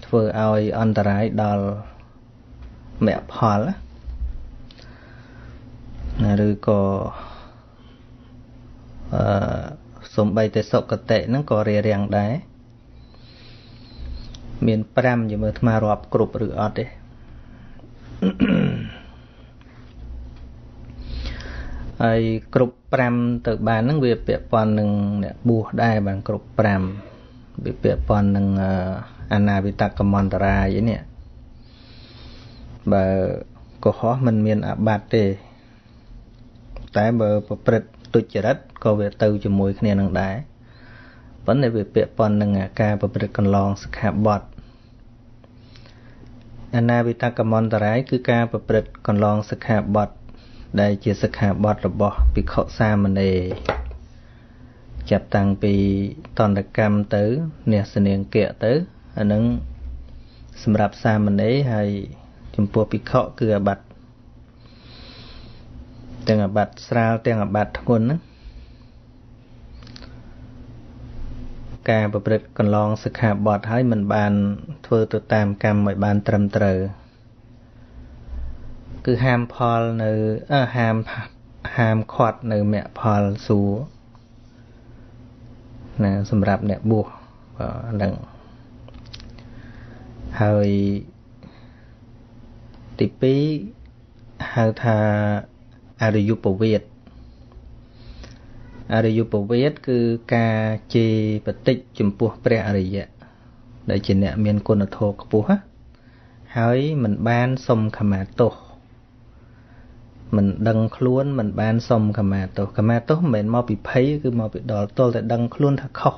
ធ្វើឲ្យអន្តរាយដល់មគ្គផលណាឬក៏សំបីតែសុគតិហ្នឹងក៏រារាំងដែរមាន5ជាមើលអាត្មារាប់គ្រប់ឬអត់ទេហើយគ្រប់5ទៅបានហ្នឹងវាពាក់ព័ន្ធនឹងអ្នកបួសដែរបានគ្រប់5វាពាក់ព័ន្ធនឹងអនាវិតកមន្តរាយនេះបើកុហកមិនមានអាបត្តិទេតែបើប្រព្រឹត្តទុច្ចរិតក៏វាទៅជាមួយគ្នានឹងដែរប៉ុន្តែវាពាក់ព័ន្ធនឹងការប្រព្រឹត្តកន្លងសិក្ខាបទអនាវិតកមន្តរាយគឺការប្រព្រឹត្តកន្លងសិក្ខាបទដែលជាសិក្ខាបទរបស់ភិក្ខុសាមណេរ ចាប់តាំងពីតន្តកម្មទៅអ្នកសនាង្គៈទៅអានឹងសម្រាប់សាមណេរហើយចំពោះភិក្ខុគឺអាបត្តិទាំងអាបត្តិស្រាលទាំងអាបត្តិធ្ងន់ហ្នឹងការប្រព្រឹត្តកន្លងសិក្ខាបទហើយមិនបានធ្វើទៅតាមកម្មឲ្យបានត្រឹមត្រូវគឺហាមផលនៅហាមឃាត់នៅមគ្គផលសួគ៌ណាសម្រាប់អ្នកបួសបាទហ្នឹងហើយទី2ហៅថាអរិយុពវេទអរិយុពវេទគឺការជេរបតិចចំពោះព្រះអរិយៈដែលជាអ្នកមានគុណធម៌ខ្ពស់ហើយមិនបានសុំខមាទោសមិនដឹងខ្លួនមិនបានសុំខមាទោសខមាទោសមិនមែនមកពីភ័យគឺមកពីដល់ទល់តែដឹងខ្លួនថាខុស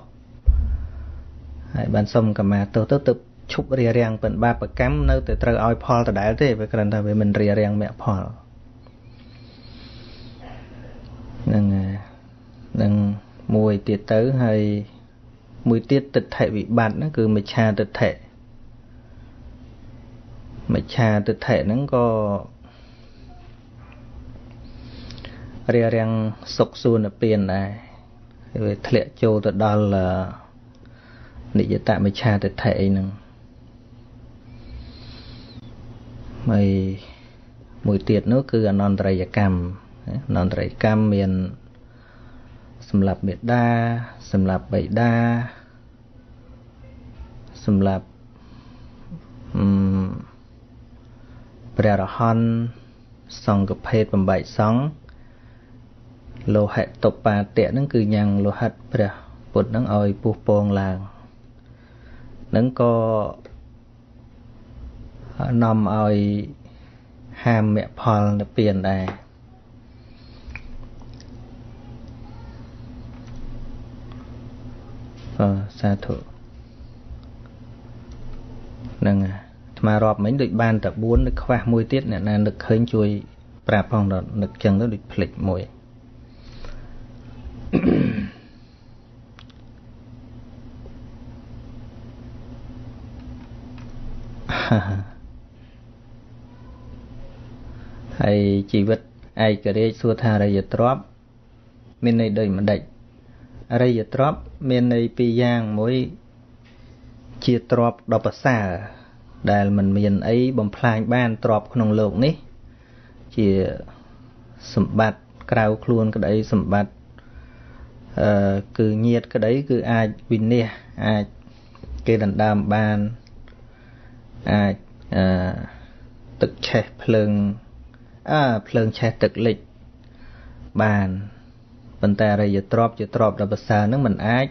ហើយបានសុំខមាទោសទៅទៅឈប់រារាំងប៉ុនបាបកម្មនៅតែត្រូវឲ្យផលដដែលទេវាគ្រាន់តែវាមិនរារាំងមគ្គផលហ្នឹងនឹងមួយទៀតទៅហើយមួយទៀតទិដ្ឋិវិបត្តិហ្នឹងគឺមិច្ឆាទិដ្ឋិមិច្ឆាទិដ្ឋិហ្នឹងក៏រារាំងសុខសួនពៀនដែរវាធ្លាក់ចូលទៅដល់និយតមិច្ឆាទិដ្ឋិអីហ្នឹងហើយមួយទៀតនោះគឺអនន្តរិយកម្មអនន្តរិយកម្មមានសម្រាប់មេដាសម្រាប់បិតាសម្រាប់ព្រះរហន្តសង្ឃភេទបំបែកសង្ឃលោហិតុបាតៈហ្នឹងគឺញ៉ាំងលោហិតព្រះពុទ្ធហ្នឹងឲ្យពុះពងឡើងហ្នឹងក៏នាំឲ្យហាមមគ្គផលនិព្វានដែរសាធុហ្នឹងអាត្មារាប់មិញដូចបានតែ4នឹកខ្វះមួយទៀតអ្នកណានឹកឃើញជួយប្រាប់ផងដល់នឹកចឹងទៅដូចភ្លេចមួយហើយជីវិតឯករាជ្យសួរថាអរិយទ្រព្យមានន័យដូចម្ដេចអរិយទ្រព្យមានន័យពីរយ៉ាងមួយជាទ្រព្យដ៏ប្រសើរដែលមិនមានអីបំផ្លាញបានទ្រព្យក្នុងលោកនេះជាសម្បត្តិក្រៅខ្លួនក្តីសម្បត្តិគឺញាតិក្តីគឺអាចវិនិច្ឆ័យអាចគេដណ្ដើមបានអាចទឹកឆេះភ្លើងភ្លើងឆេះទឹកលិចបានប៉ុន្តែអរិយទ្រព្យជាទ្រព្យដ៏ប្រសើរហ្នឹងមិនអាច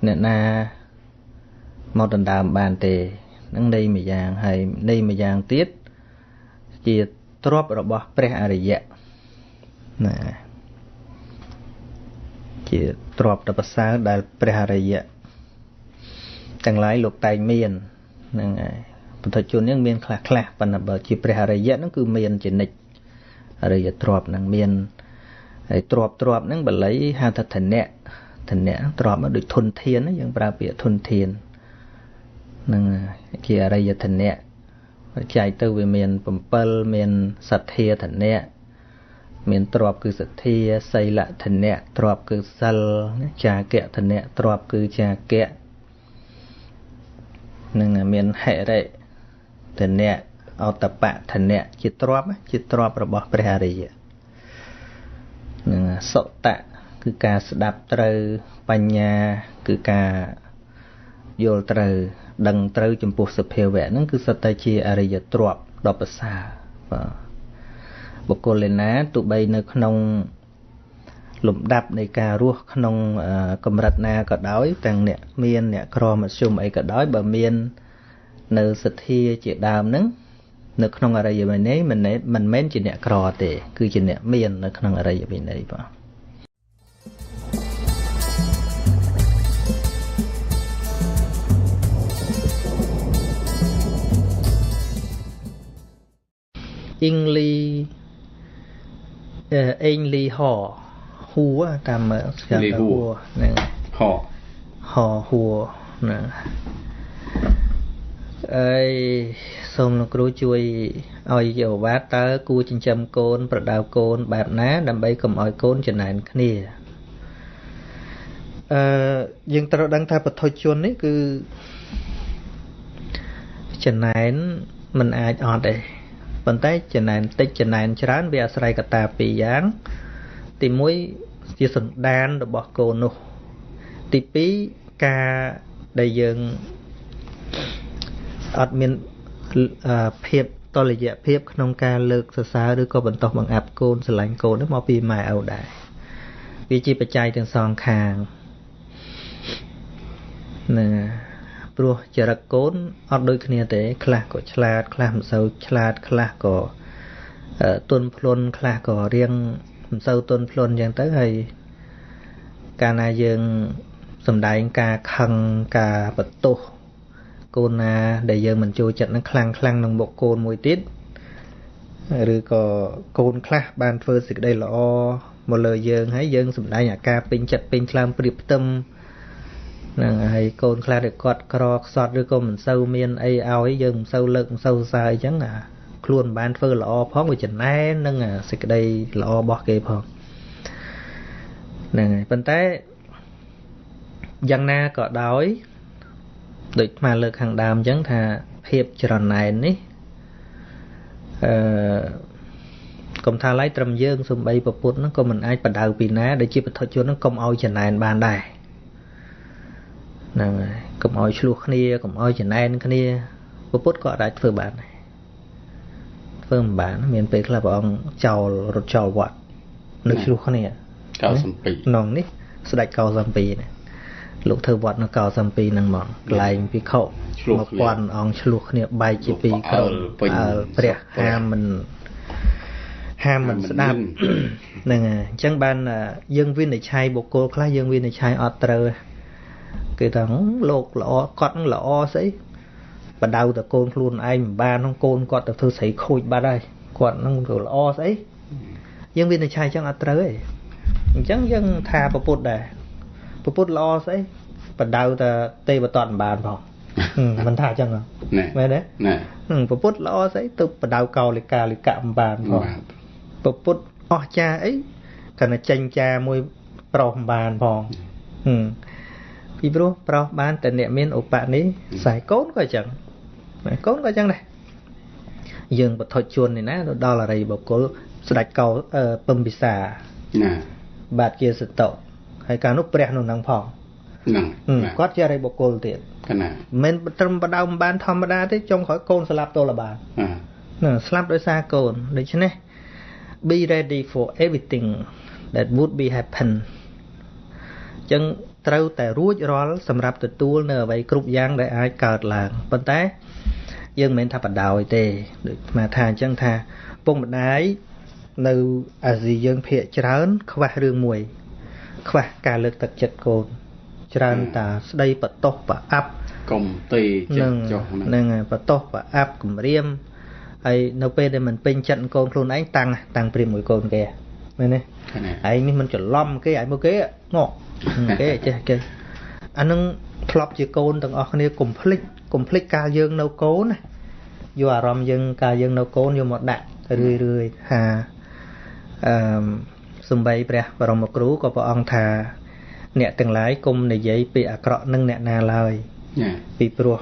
អ្នកណាមកដណ្ដើមបានទេហ្នឹងន័យមួយយ៉ាងហើយន័យមួយយ៉ាងទៀតជាទ្រព្យរបស់ព្រះអរិយៈណាជាទ្រព្យដ៏ប្រសើរដែលព្រះអរិយៈទាំងឡាយលោកតែងមានហ្នឹងហើយពុទ្ធជនហ្នឹងមានខ្លះខ្លះប៉ុន្តែបើជាព្រះអរិយៈហ្នឹងគឺមានជានិច្ចអរិយទ្រព្យហ្នឹងមានហើយទ្របហ្នឹងបាលីហៅថាធនៈធនៈទ្របដូចធនធានយើងប្រើពាក្យធនធានហ្នឹងជាអរិយធនៈចែកទៅវាមាន7មានសទ្ធាធនៈមានទ្របគឺសទ្ធាសីលធនៈទ្របគឺសិលចាគៈធនៈទ្របគឺចាគៈនឹងមានហិរិធនៈអតបៈធនៈជាទ្របរបស់ព្រះអរិយនឹងសុតៈគឺការស្ដាប់ត្រូវបញ្ញាគឺការយល់ត្រូវដឹងត្រូវចំពោះសភាវៈហ្នឹងគឺសុទ្ធតែជាអរិយទ្រព្យដ៏ប្រសើរបាទបុគ្គលឯណាទោះបីនៅក្នុងលំដាប់នៃការរស់ក្នុងកម្រិតណាក៏ដោយទាំងអ្នកមានអ្នកក្រមធ្យមអីក៏ដោយបើមាននៅសទ្ធាជាដើមហ្នឹងនៅក្នុងអរិយវិន័យមិនមែនជាអ្នកក្រទេគឺជាអ្នកមាននៅក្នុងអរិយវិន័យបាទអ៊ីងលីអេងលីហ ហួតាមស្គាល់ហួហ្នឹងហហហួណាអើយសូមលោកគ្រូជួយឲ្យយោបាតតើគួរចិញ្ចឹមកូនប្រដៅកូនបែបណាដើម្បីកុំឲ្យកូនចំណែនគ្នាអឺយើងត្រូវដឹងថាបទជននេះគឺចំណែនមិនអាចអត់ទេប៉ុន្តែចំណែនតិចចំណែនច្រើនវាអាស្រ័យកត្តាពីរយ៉ាងទី1ជាសន្តានរបស់កូននោះទី2ការដែលយើងអត់មានភាពតលយៈភាពក្នុងការលើកសរសើរឬក៏បន្តបង្អាប់កូនស្រឡាញ់កូននោះមកពីម៉ែឪដែរវាជាបច្ច័យទាំងសងខាងហ្នឹងព្រោះចរិតកូនអត់ដូចគ្នាទេខ្លះក៏ឆ្លាតខ្លះមិនសូវឆ្លាតខ្លះក៏ទន់ភ្លន់ខ្លះក៏រៀងមិនសូវទន់ភ្លន់អញ្ចឹងទៅហើយកាលណាយើងសំដែងការខឹងការបន្ទោសកូនណាដែលយើងមិនចូលចិត្តនឹងខ្លាំងខ្លាំងនឹងមុខកូនមួយទៀតឬក៏កូនខ្លះបានធ្វើសេចក្តីល្អមកលើយើងហើយយើងសំដែងអាការពេញចិត្តពេញថ្លើមប្រៀបផ្ទឹមហ្នឹងហើយកូនខ្លះដែលគាត់ក្រខ្សត់ឬក៏មិនសូវមានអីឲ្យយើងមិនសូវលើកមិនសូវសរសើរអីចឹងអាខ្លួនមិនបានធ្វើល្អផងវាចំណែននឹងសេចក្តីល្អរបស់គេផងហ្នឹងហើយប៉ុន្តែយ៉ាងណាក៏ដោយដូចអាលើកខាងដើមអញ្ចឹងថាភាពច្រណែននេះអឺកុំថាឡើយត្រឹមយើងសំបីប្រពុតហ្នឹងក៏មិនអាចបដៅពីណាដែលជាបទជនហ្នឹងកុំឲ្យចំណែនបានដែរហ្នឹងហើយកុំឲ្យឆ្លោះគ្នាកុំឲ្យចំណែនគ្នាប្រពុតក៏អាចធ្វើបានដែរធ្វើមិនបានមានពេលខ្លះព្រះអង្គចោលរត់ចោលវត្តនៅឆ្លោះគ្នា92ក្នុងនេះស្ដេច92ណាលោកធ្វើវត្តនៅ92ហ្នឹងហ្មងកន្លែងភិក្ខុ1000អង្គឆ្លោះគ្នាបែកជាពីរក្រុមព្រះហាមមិនស្ដាប់ហ្នឹងហើយអញ្ចឹងបានយើងវិនិច្ឆ័យបុគ្គលខ្លះយើងវិនិច្ឆ័យអត់ត្រូវគេថាលោកល្អគាត់នឹងល្អស្អីបដៅតកូនខ្លួនឯងមិនបានក្នុងកូនគាត់ទៅធ្វើស្រីខូចបាត់ហើយគាត់នឹងទៅល្អស្អីយើងវិនិច្ឆ័យអញ្ចឹងអត់ត្រូវទេអញ្ចឹងយើងថាប្រពុតដែរប្រពុតល្អស្អីបដៅតែទេវតតមិនបានផងមិនថាអញ្ចឹងមែនទេណាប្រពុតល្អស្អីទៅបដៅកោលិកាលិកៈមិនបានផងប្រពុតអស់ចាអីគ្រាន់តែចេញចាមួយប្រុសមិនបានផងពីព្រោះប្រុសបានតែអ្នកមានឧបនិស្ស័យកូនក៏អញ្ចឹងកូនក៏អញ្ចឹងដែរយើងបទជននេះណាទៅដល់អរិយបុគ្គលស្ដេចកោពឹមពិសាណាបាទជាសតុហើយកាលនោះព្រះនោះនឹងផងហ្នឹងគាត់ជាអរិយបុគ្គលទៀតណាមិនត្រឹមបដៅមិនបានធម្មតាទេចុងក្រោយកូនស្លាប់ទល់បានណាស្លាប់ដោយសារកូនដូច្នេះ be ready for everything that would be happen អញ្ចឹងត្រូវតែរួចរាល់សម្រាប់ទទួលនៅអ្វីគ្រប់យ៉ាងដែលអាចកើតឡើងប៉ុន្តែយើងមិនមែនថាបដោយទេដូចអាថាអញ្ចឹងថាពុកម្ដាយនៅអាស៊ីយើងភាគច្រើនខ្វះរឿងមួយខ្វះការលើកទឹកចិត្តកូនច្រើនតាស្ដីបតោសប្រអាប់កុំទេចិត្តចុះហ្នឹងហើយបតោសប្រអាប់គំរាមហើយនៅពេលដែលមិនពេញចិត្តកូនខ្លួនឯងតាំងព្រាមមួយកូនគេមែនទេឯងនេះមិនច្រឡំគេឯងមកគេងក់គេចេះគេអានឹងធ្លាប់ជាកូនទាំងអស់គ្នាកុំភ្លេចកាលយើងនៅកូនណាយកអារម្មណ៍យើងកាលយើងនៅកូនយកមកដាក់រឿយរឿយថាអឺសំបីព្រះបរមគ្រូក៏ព្រះអង្គថាអ្នកទាំងឡាយកុំនិយាយពីអាក្រក់នឹងអ្នកណាឡើយពីព្រោះ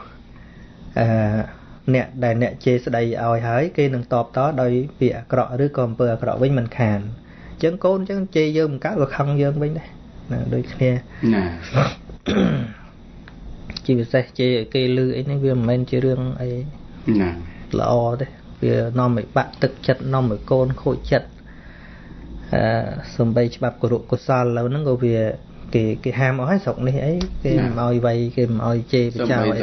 អឺអ្នកដែលអ្នកជេរស្ដីឲ្យហើយគេនឹងតបតដោយពាក្យអាក្រក់ឬក៏អំពើអាក្រក់វិញមិនខានអញ្ចឹងកូនអញ្ចឹងជេរយើងមិនកើតក៏ខឹងយើងវិញដែរណាដូចគ្នាណាជាពិសេសជេរឲ្យគេលឺអីនេះវាមិនមែនជារឿងអីណាល្អទេវានាំឲ្យបាក់ទឹកចិត្តនាំឲ្យកូនខូចចិត្តអឺសំបីច្បាប់គរុកុសលឥឡូវហ្នឹងក៏វាគេហាមអស់ហើយស្រុកនេះអីគេមិនឲ្យវៃគេមិនឲ្យជេរបចោអី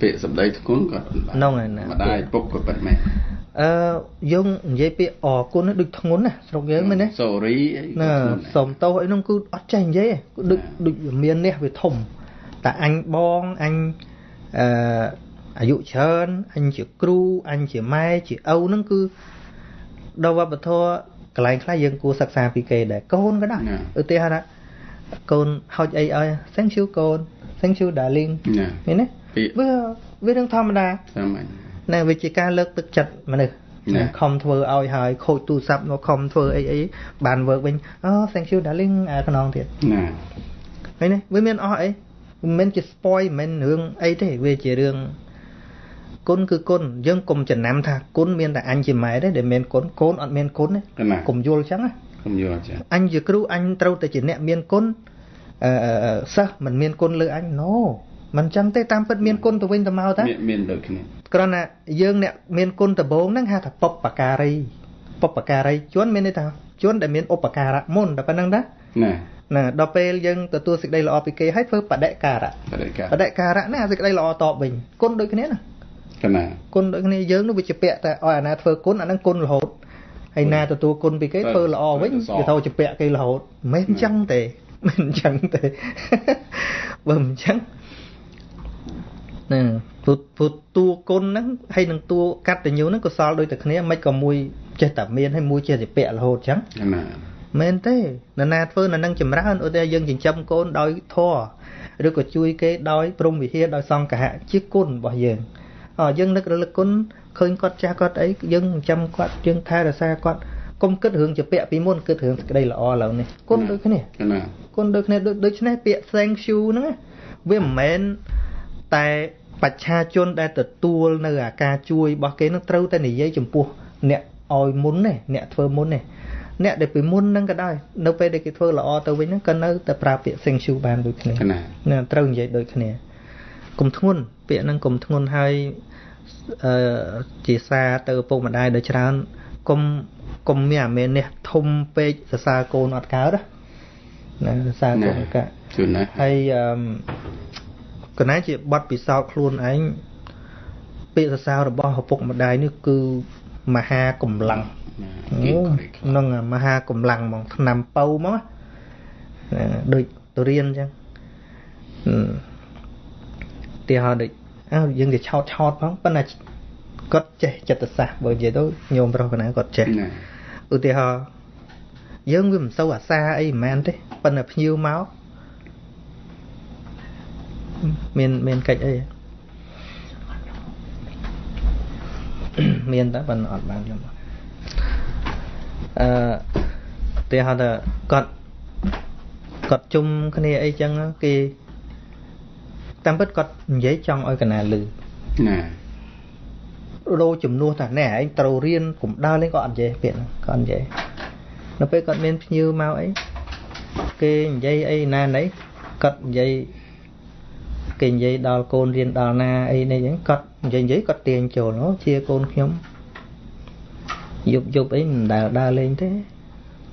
ពាក្យសម្ដីធ្ងន់ក៏ហ្នឹងហើយណាម្ដាយពុកក៏ពិតមែនអឺយើងនិយាយពាក្យអរគុណដូចធ្ងន់ណាស្រុកយើងមែនទេ Sorry អីណាសុំទោសអីហ្នឹងគឺអត់ចេះនិយាយដូចមាននេះវាធំតែអញបងអញអឺអាយុច្រើនអញជាគ្រូអញជាម៉ែជាឪហ្នឹងគឺដល់វប្បធម៌ កន្លែងខ្លះយើងគួរសិក្សាពីគេដែរកូនក៏ដែរឧទាហរណ៍ថាកូនហុចអីឲ្យ thank you កូន thank you darling ឃើញទេវារឿងធម្មតាសាមញ្ញណែវាជាការលើកទឹកចិត្តមនុស្សខំធ្វើឲ្យហើយខូចទូរស័ព្ទមកខំធ្វើអីអីបាន work វិញអូ thank you darling អាខ្នងទៀតណាឃើញទេវាមានអស់អីមិនមែនជា spoil មិនមែនរឿងអីទេវាជារឿងគុណគឺគុណយើងកុំចំណាំថាគុណមានតែអញជាម៉ែទេដែលមានគុណកូនអត់មានគុណទេកុំយល់ចឹងណាកុំយល់ចឹងអញជាគ្រូអញត្រូវតែជាអ្នកមានគុណសិស្សមិនមានគុណលើអញ no មិនចឹងទេតាមពិតមានគុណទៅវិញទៅមកតាមានដូចគ្នាគ្រាន់តែយើងអ្នកមានគុណដំបូងហ្នឹងហៅថាបុព្វការីបុព្វការីជនមានន័យថាជនដែលមានឧបការៈមុនតែប៉ុណ្្នឹងតាណាណាដល់ពេលយើងទទួលសេចក្តីល្អពីគេហើយធ្វើបដិការៈបដិការៈណាសេចក្តីល្អតបវិញគុណដូចគ្នាណាណាគុណដូចគ្នាយើងនោះវាជាពាក់តែឲ្យអាណាធ្វើគុណអាហ្នឹងគុណរហូតហើយណាទទួលគុណពីគេធ្វើល្អវិញគេត្រូវជាពាក់គេរហូតមិនអញ្ចឹងទេមិនអញ្ចឹងទេបើមិនអញ្ចឹងណាព្រោះតួគុណហ្នឹងហើយនឹងតួកតញ្ញូហ្នឹងកុសលដូចតែគ្នាមិនក៏មួយចេះតែមានហើយមួយចេះតែពាក់រហូតអញ្ចឹងណាមែនទេនរណាធ្វើនៅនឹងចម្រើនឧទាហរណ៍យើងចិញ្ចឹមកូនដោយធម៌ឬក៏ជួយគេដោយព្រហ្មវិហារដោយសង្ឃៈជាគុណរបស់យើងអយើងនឹករលឹកគុណឃើញគាត់ចាស់គាត់អីយើងចិញ្ចឹមគាត់យើងថែរក្សាគាត់កុំគិតរឿងជាពាក់ពីមុនគិតរឿងសេចក្តីល្អឡើយនេះគុណដូចគ្នាណាគុណដូចគ្នាដូច្នេះពាក្យ thank you ហ្នឹងវាមិនមែនតែបច្ឆាជនដែលទទួលនៅអាការជួយរបស់គេនឹងត្រូវតែនិយាយចំពោះអ្នកឲ្យមុនទេអ្នកធ្វើមុនទេអ្នកដែលពីមុនហ្នឹងក៏ដោយនៅពេលដែលគេធ្វើល្អទៅវិញហ្នឹងក៏នៅតែប្រើពាក្យ thank you បានដូចគ្នាណាត្រូវនិយាយដូចគ្នាកុំធ្ងន់ពាក្យហ្នឹងកុំធ្ងន់ហើយជាសារទៅឪពុកម្ដាយដោយច្រើនកុំមានអាមេនេះធំពេកសរសើរកូនអត់កើតណាសរសើរកូនអត់កើតហើយកណាជាបတ်ពិសោធន៍ខ្លួនឯងពាក្យសរសើររបស់ឪពុកម្ដាយនេះគឺមហាកម្លាំងនឹងមហាកម្លាំងហ្មងថ្នាំពៅហ្មងណាដូចទុរៀនអញ្ចឹងទីហោដូចអើយើងគេឆោតឆោតផងប៉ុន្តែគាត់ចេះចិត្តសាស្ត្របើនិយាយទៅញោមប្រុសកណាគាត់ចេះឧទាហរណ៍យើងវាមិនសូវអាសាអីហ្មងទេប៉ុន្តែភ្ញៀវមកមានកិច្ចអីមានតែប៉ុន្តែអត់បានខ្ញុំទីហៅថាគាត់ជុំគ្នាអីចឹងគេតាមពិតគាត់និយាយចង់ឲ្យកណាលឺណារោជំនួសថាណែឯងត្រូវរៀនកុំដើរលេងក៏អត់និយាយពាក្យហ្នឹងក៏អត់និយាយនៅពេលគាត់មានភ្ញៀវមកអីគេនិយាយអីណាណីគាត់និយាយគេនិយាយដល់កូនរៀនដល់ណាអីនេះចឹងគាត់និយាយគាត់ទាញចូលអូជាកូនខ្ញុំយប់អីមិនដែលដើរលេងទេ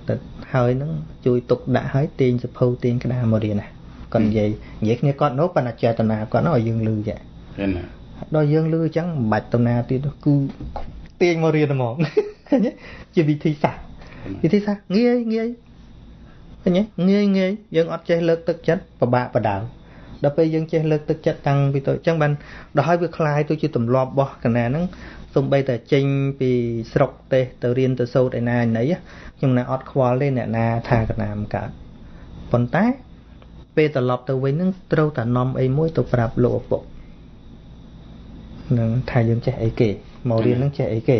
តែហើយហ្នឹងជួយទុកដាក់ហើយទាញសភៅទាញក្តារមករៀនណាគាត់និយាយគ្នាគាត់នោះប៉ុន្តែចេតនាគាត់នោះឲ្យយើងលឺចាណាដល់យើងលឺអញ្ចឹងមិនបាច់ទៅណាទៀតគឺទាញមករៀនហ្មងឃើញទេជាវិធីសាស្ត្រវិធីសាស្ត្រងាយងាយឃើញទេងាយងាយយើងអត់ចេះលើកទឹកចិត្តពិបាកបដៅដល់ពេលយើងចេះលើកទឹកចិត្តតាំងពីតូចអញ្ចឹងបានដល់ហើយវាคล้ายទៅជាទម្លាប់របស់កណាហ្នឹងសូម្បីតែចេញពីស្រុកទេសទៅរៀនទៅសូត្រឯណាណីខ្ញុំណាអត់ខ្វល់ទេអ្នកណាថាកណាមិនកើតប៉ុន្តែពេលត្រឡប់ទៅវិញហ្នឹងត្រូវតែនាំអីមួយទៅប្រាប់លោកឪពុកនឹងថាយើងចេះអីគេមករៀនហ្នឹងចេះអីគេ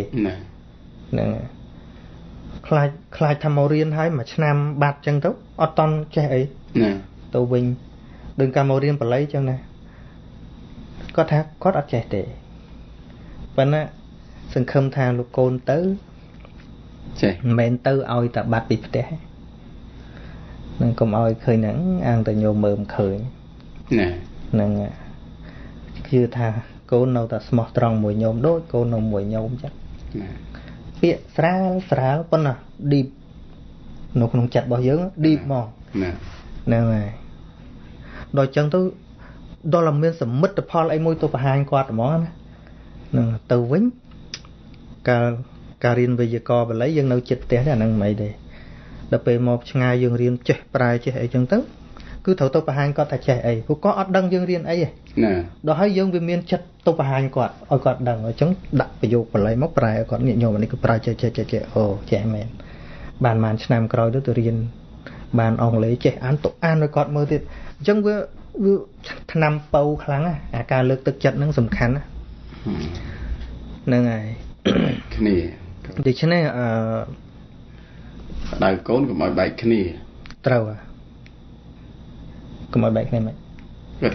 ហ្នឹងខ្លាចថាមករៀនហើយមួយឆ្នាំបាត់អញ្ចឹងទៅអត់តន់ចេះអីណាទៅវិញដូចកាលមករៀនបាលីអញ្ចឹងណាគាត់ថាគាត់អត់ចេះទេប៉ុន្តែសង្ឃឹមថាលោកកូនទៅចេះមិនមែនទៅឲ្យតែបាត់ពីផ្ទះនឹងកុំឲ្យឃើញហ្នឹងអាងតែញោមមើលមិនឃើញណាហ្នឹងជឿថាកូននៅតែស្មោះត្រង់មួយញោមដូចកូននៅមួយញោមចឹងណាពាក្យស្រាលស្រាលប៉ុន្តែ deep នៅក្នុងចិត្តរបស់យើង deep ហ្មងណាហ្នឹងហើយដល់ចឹងទៅដល់តែមានសមិទ្ធផលអីមួយទៅបង្ហាញគាត់ហ្មងណាហ្នឹងទៅវិញកាលរៀនវេយ្យាករណ៍បាលីយើងនៅចិត្តផ្ទះទេអាហ្នឹងមិនអីទេដល់ពេលមកឆ្ងាយយើងរៀនចេះប្រែចេះអីចឹងទៅគឺត្រូវទៅបង្ហាញគាត់ថាចេះអីព្រោះគាត់អត់ដឹងយើងរៀនអីទេណាដល់ហើយយើងវាមានចិត្តទៅបង្ហាញគាត់ឲ្យគាត់ដឹងអញ្ចឹងដាក់ប្រយោគបាលីមកប្រែឲ្យគាត់ញាតិញោមអានេះគឺប្រែចេះចេះចេះអូចេះមែន បានប្រហែលឆ្នាំក្រោយទៅរៀនបានអង់គ្លេសចេះអានទៅអានឲ្យគាត់មើលទៀតអញ្ចឹងវាឆ្នាំពៅខ្លាំងណាអាការលើកទឹកចិត្តហ្នឹងសំខាន់ណាហ្នឹងហើយគ្នាដូច្នេះដៅកូនកុំឲ្យបែកគ្នាត្រូវកុំឲ្យបែកគ្នាមិន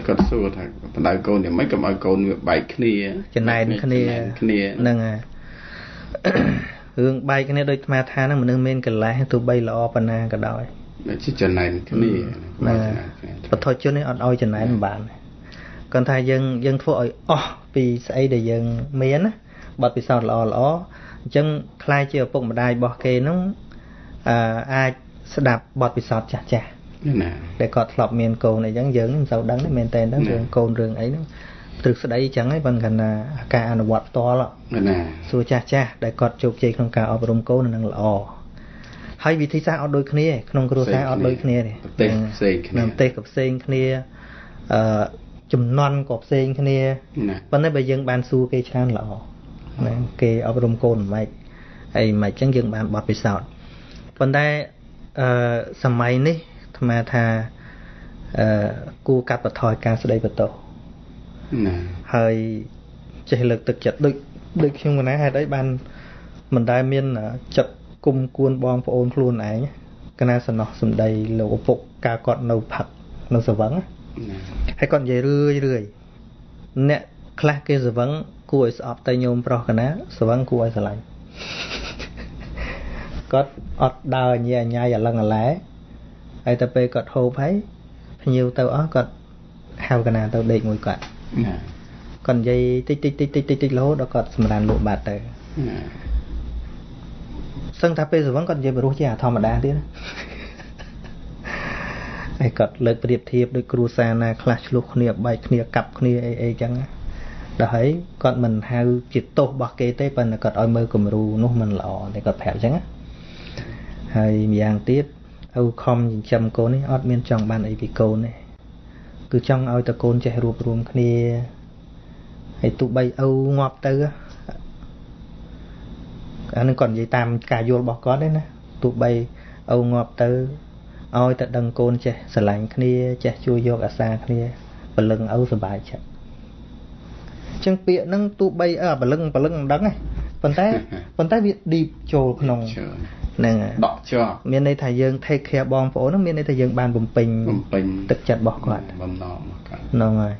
គាត់សួរថាបដៅកូនយ៉ាងម៉េចកុំឲ្យកូនវាបែកគ្នាចំណែនគ្នាហ្នឹងហើយរឿងបែកគ្នាដូចអាត្មាថាហ្នឹងមនុស្សមានកលេសទោះបីល្អប៉ុណ្ណាក៏ដោយជាចំណែនគ្នាបទជននេះអត់ឲ្យចំណែនមិនបានគាត់ថាយើងធ្វើឲ្យអស់ពីស្អីដែលយើងមានណាបទពិសោធន៍ល្អល្អអញ្ចឹងខ្លាយជាឪពុកម្ដាយរបស់គេហ្នឹងអាចស្ដាប់បទពិសោធន៍ចាស់ចាស់ណាដែលគាត់ធ្លាប់មានកូនអីចឹងយើងមិនសូវដឹងទេមែនតើរឿងកូនរឿងអីហ្នឹងទ្រឹស្ដីចឹងហើយប៉ុន្តែគាត់ថាការអនុវត្តផ្ទាល់ណាសួរចាស់ចាស់ដែលគាត់ជោគជ័យក្នុងការអប់រំកូននឹងល្អហើយវិធីសាស្ត្រអត់ដូចគ្នាក្នុងគ្រួសារអត់ដូចគ្នាទេប្រទេសផ្សេងគ្នាប្រទេសក៏ផ្សេងគ្នាចំណន់ក៏ផ្សេងគ្នាប៉ុន្តែបើយើងបានសួរគេច្រើនល្អណាគេអប់រំកូនមិនម៉េចអីមិនចឹងយើងបានបទពិសោធន៍ប៉ុន្តែសម័យនេះអាត្មាថាគួរកាត់បន្ថយការស្ដីបន្ទោសណាហើយចេះលើកទឹកចិត្តដូចខ្ញុំកណាហេតុអីបានមិនដែលមានចិត្តគុំគួនបងប្អូនខ្លួនឯងកណាសំណោះសំដីលោកឪពុកកាលគាត់នៅផឹកនៅសវឹងហើយគាត់និយាយរឿយរឿយអ្នកខ្លះគេសវឹងគួរឲ្យស្អប់តែញោមប្រុសកណាសវឹងគួរឲ្យស្រឡាញ់គាត់អត់ដើរញ៉ៃញ៉ៃអាឡឹងអាឡែហើយតែពេលគាត់ហូបហើយភ្ញៀវទៅអស់គាត់ហៅកណាទៅដេកមួយគាត់គាត់និយាយតិចតិចតិចតិចតិចតិចរហូតដល់គាត់សម្រានលក់បាត់ទៅសឹងថាពេលសវឹងគាត់និយាយបរោះជាអាធម្មតាទៀតហើយគាត់លើកប្រៀបធៀបដូចគ្រួសារណាខ្លះឆ្លោះគ្នាបែកគ្នាកាប់គ្នាអីអីចឹងដល់ហើយគាត់មិនហៅជាទោសរបស់គេទេប៉ុន្តែគាត់ឲ្យមើលគំរូនោះមិនល្អតែគាត់ប្រាប់ចឹងហើយម្យ៉ាងទៀតឪខំចិញ្ចឹមកូននេះអត់មានចង់បានអីពីកូនទេគឺចង់ឲ្យតកូនចេះរួបរួមគ្នាហើយទោះបីឪងាប់ទៅអានឹងគាត់និយាយតាមការយល់របស់គាត់ទេណាទោះបីឪងាប់ទៅឲ្យតែដឹងកូនចេះស្រឡាញ់គ្នាចេះជួយយកអាសាគ្នាព្រលឹងឪសប្បាយចិត្តអញ្ចឹងពាក្យហ្នឹងទោះបីព្រលឹងមិនដឹងទេប៉ុន្តែវាឌីបចូលក្នុងហ្នឹងដកជាប់មានន័យថាយើង take care បងប្អូនហ្នឹងមានន័យថាយើងបានបំពេញទឹកចិត្តរបស់គាត់បំណងរបស់គាត់ហ្នឹងហើយ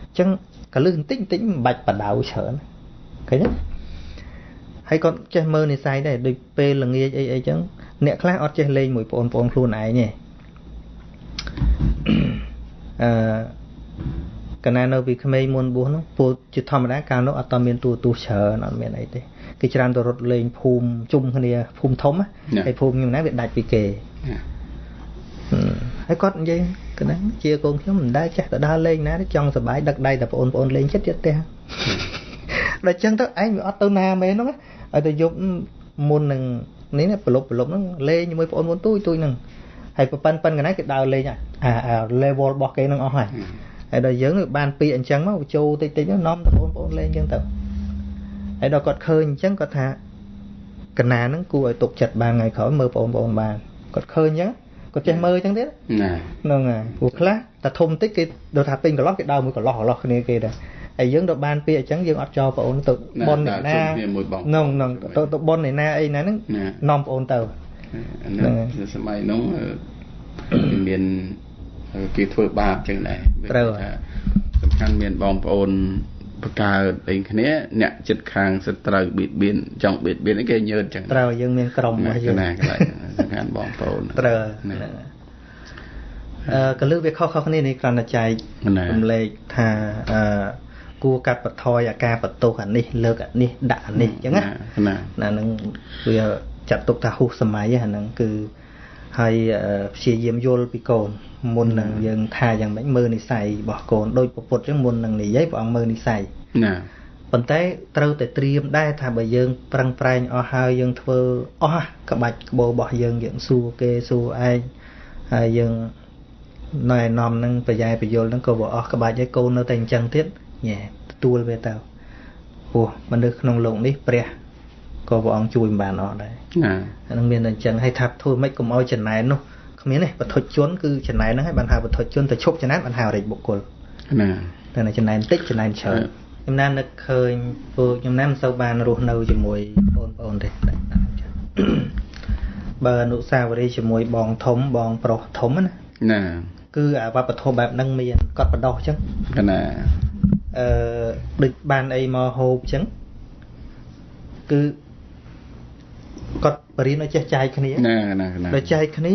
អញ្ចឹងកលឹះបន្តិចបន្តិចមិនបាច់បដៅច្រើនឃើញទេហើយគាត់ចេះមើលនិស័យដែរដូចពេលល្ងាចអីអីចឹងអ្នកខ្លះអត់ចេះលេងមួយបងប្អូនខ្លួនឯងទេកាលណានៅពីក្មេងមុនបួសនោះពលជាធម្មតាកាលនោះអត់មានទូទស្សន៍ច្រើនអត់មានអីទេគេច្រើនទៅរត់លេងភូមិជុំគ្នាភូមិធំហើយភូមិខ្ញុំណាវាដាច់ពីគេហើយគាត់និយាយកណ្ដឹងជាកូនខ្ញុំមិនដែលចេះទៅដើរលេងណាទេចង់សប្បាយដឹកដៃតែបងប្អូនលេងចិត្តចិត្តផ្ទះដល់ចឹងទៅឯងវាអត់ទៅណាមែនហ្នឹងឲ្យទៅយប់មុននឹងនេះណាប្រលប់ហ្នឹងលេងជាមួយបងប្អូនទូចទូចហ្នឹងហើយប៉ិនកណ្ណាគេដើរលេងអា level របស់គេហ្នឹងអស់ហើយហើយដល់យើងបានពីអញ្ចឹងមកចូលតិចតិចនាំទៅបងប្អូនលេងអញ្ចឹងទៅហើយដល់គាត់ឃើញអញ្ចឹងគាត់ថាកណាហ្នឹងគួរឲ្យទុកចិត្តបានថ្ងៃក្រោយមើលបងប្អូនបានគាត់ឃើញអញ្ចឹងគាត់ចេះមើលអញ្ចឹងទៀតណាហ្នឹងហើយព្រោះខ្លះតែធំតិចគេដល់ថាពេញកន្លោះគេដើរមួយកន្លោះគ្នាគេដែរហើយយើងដល់បានពីអញ្ចឹងយើងអត់ចោលបងប្អូនទៅប៉ុនអ្នកណាហ្នឹងហ្នឹងទៅប៉ុនអ្នកណាអីណាហ្នឹងនាំបងប្អូនទៅហ្នឹងសម័យហ្នឹងមានគេធ្វើបាបចឹងដែរត្រូវសំខាន់មានបងប្អូនបង្កើតអីគ្នាអ្នកចិត្តខាងសត្រូវបៀតបៀនចង់បៀតបៀនគេញើតចឹងត្រូវយើងមានក្រុមរបស់យើងណាកន្លែងសំខាន់បងប្អូនត្រូវកលឹះវាខុសៗគ្នានេះគ្រាន់តែចែករំលែកថាគួរកាត់បន្ថយអាការបន្ទោសអានេះលើកអានេះដាក់អានេះចឹងណាណានឹងវាចាត់ទុកថាហួសសម័យហ្នឹងគឺហើយព្យាយាមយល់ពីកូនមុននឹងយើងថាយ៉ាងម៉េចមើលនិស័យរបស់កូនដូចពុទ្ធចឹងមុននឹងនិយាយព្រះអង្គមើលនិស័យណាប៉ុន្តែត្រូវតែត្រៀមដែរថាបើយើងប្រឹងប្រែងអស់ហើយយើងធ្វើអស់ក្បាច់ក្បោរបស់យើងយើងសួរគេសួរឯងហើយយើងណែនាំនឹងប្រយ៉ែប្រយល់នឹងក៏បើអស់ក្បាច់ហើយកូននៅតែអញ្ចឹងទៀតញ៉ែទទួលវាទៅព្រោះមនុស្សក្នុងលោកនេះព្រះ ក៏ព្រះអង្គជួយមិនបានអស់ដែរ ណា អានឹងមានតែអញ្ចឹងហើយថាធ្វើម៉េចកុំឲ្យចំណែននោះគ្មានទេបទជនគឺចំណែនហ្នឹងហើយបានហៅបទជនទៅឈប់ចំណែនបានហៅរិទ្ធបុគ្គល ណា តែចំណែនតិចចំណែនច្រើនខ្ញុំណានឹកឃើញពួកខ្ញុំណាមិនសូវបានរស់នៅជាមួយបងប្អូនទេបើអនុស្សាវរីយ៍ជាមួយបងធំបងប្រុសធំណា ណា គឺអាវប្បធម៌បែបហ្នឹងមានគាត់បដោះអញ្ចឹង ណា ដូចបានអីមកហូបអញ្ចឹងគឺគាត់បរៀនឲ្យចេះចែកគ្នា ណាណាណា ដល់ចែកគ្នា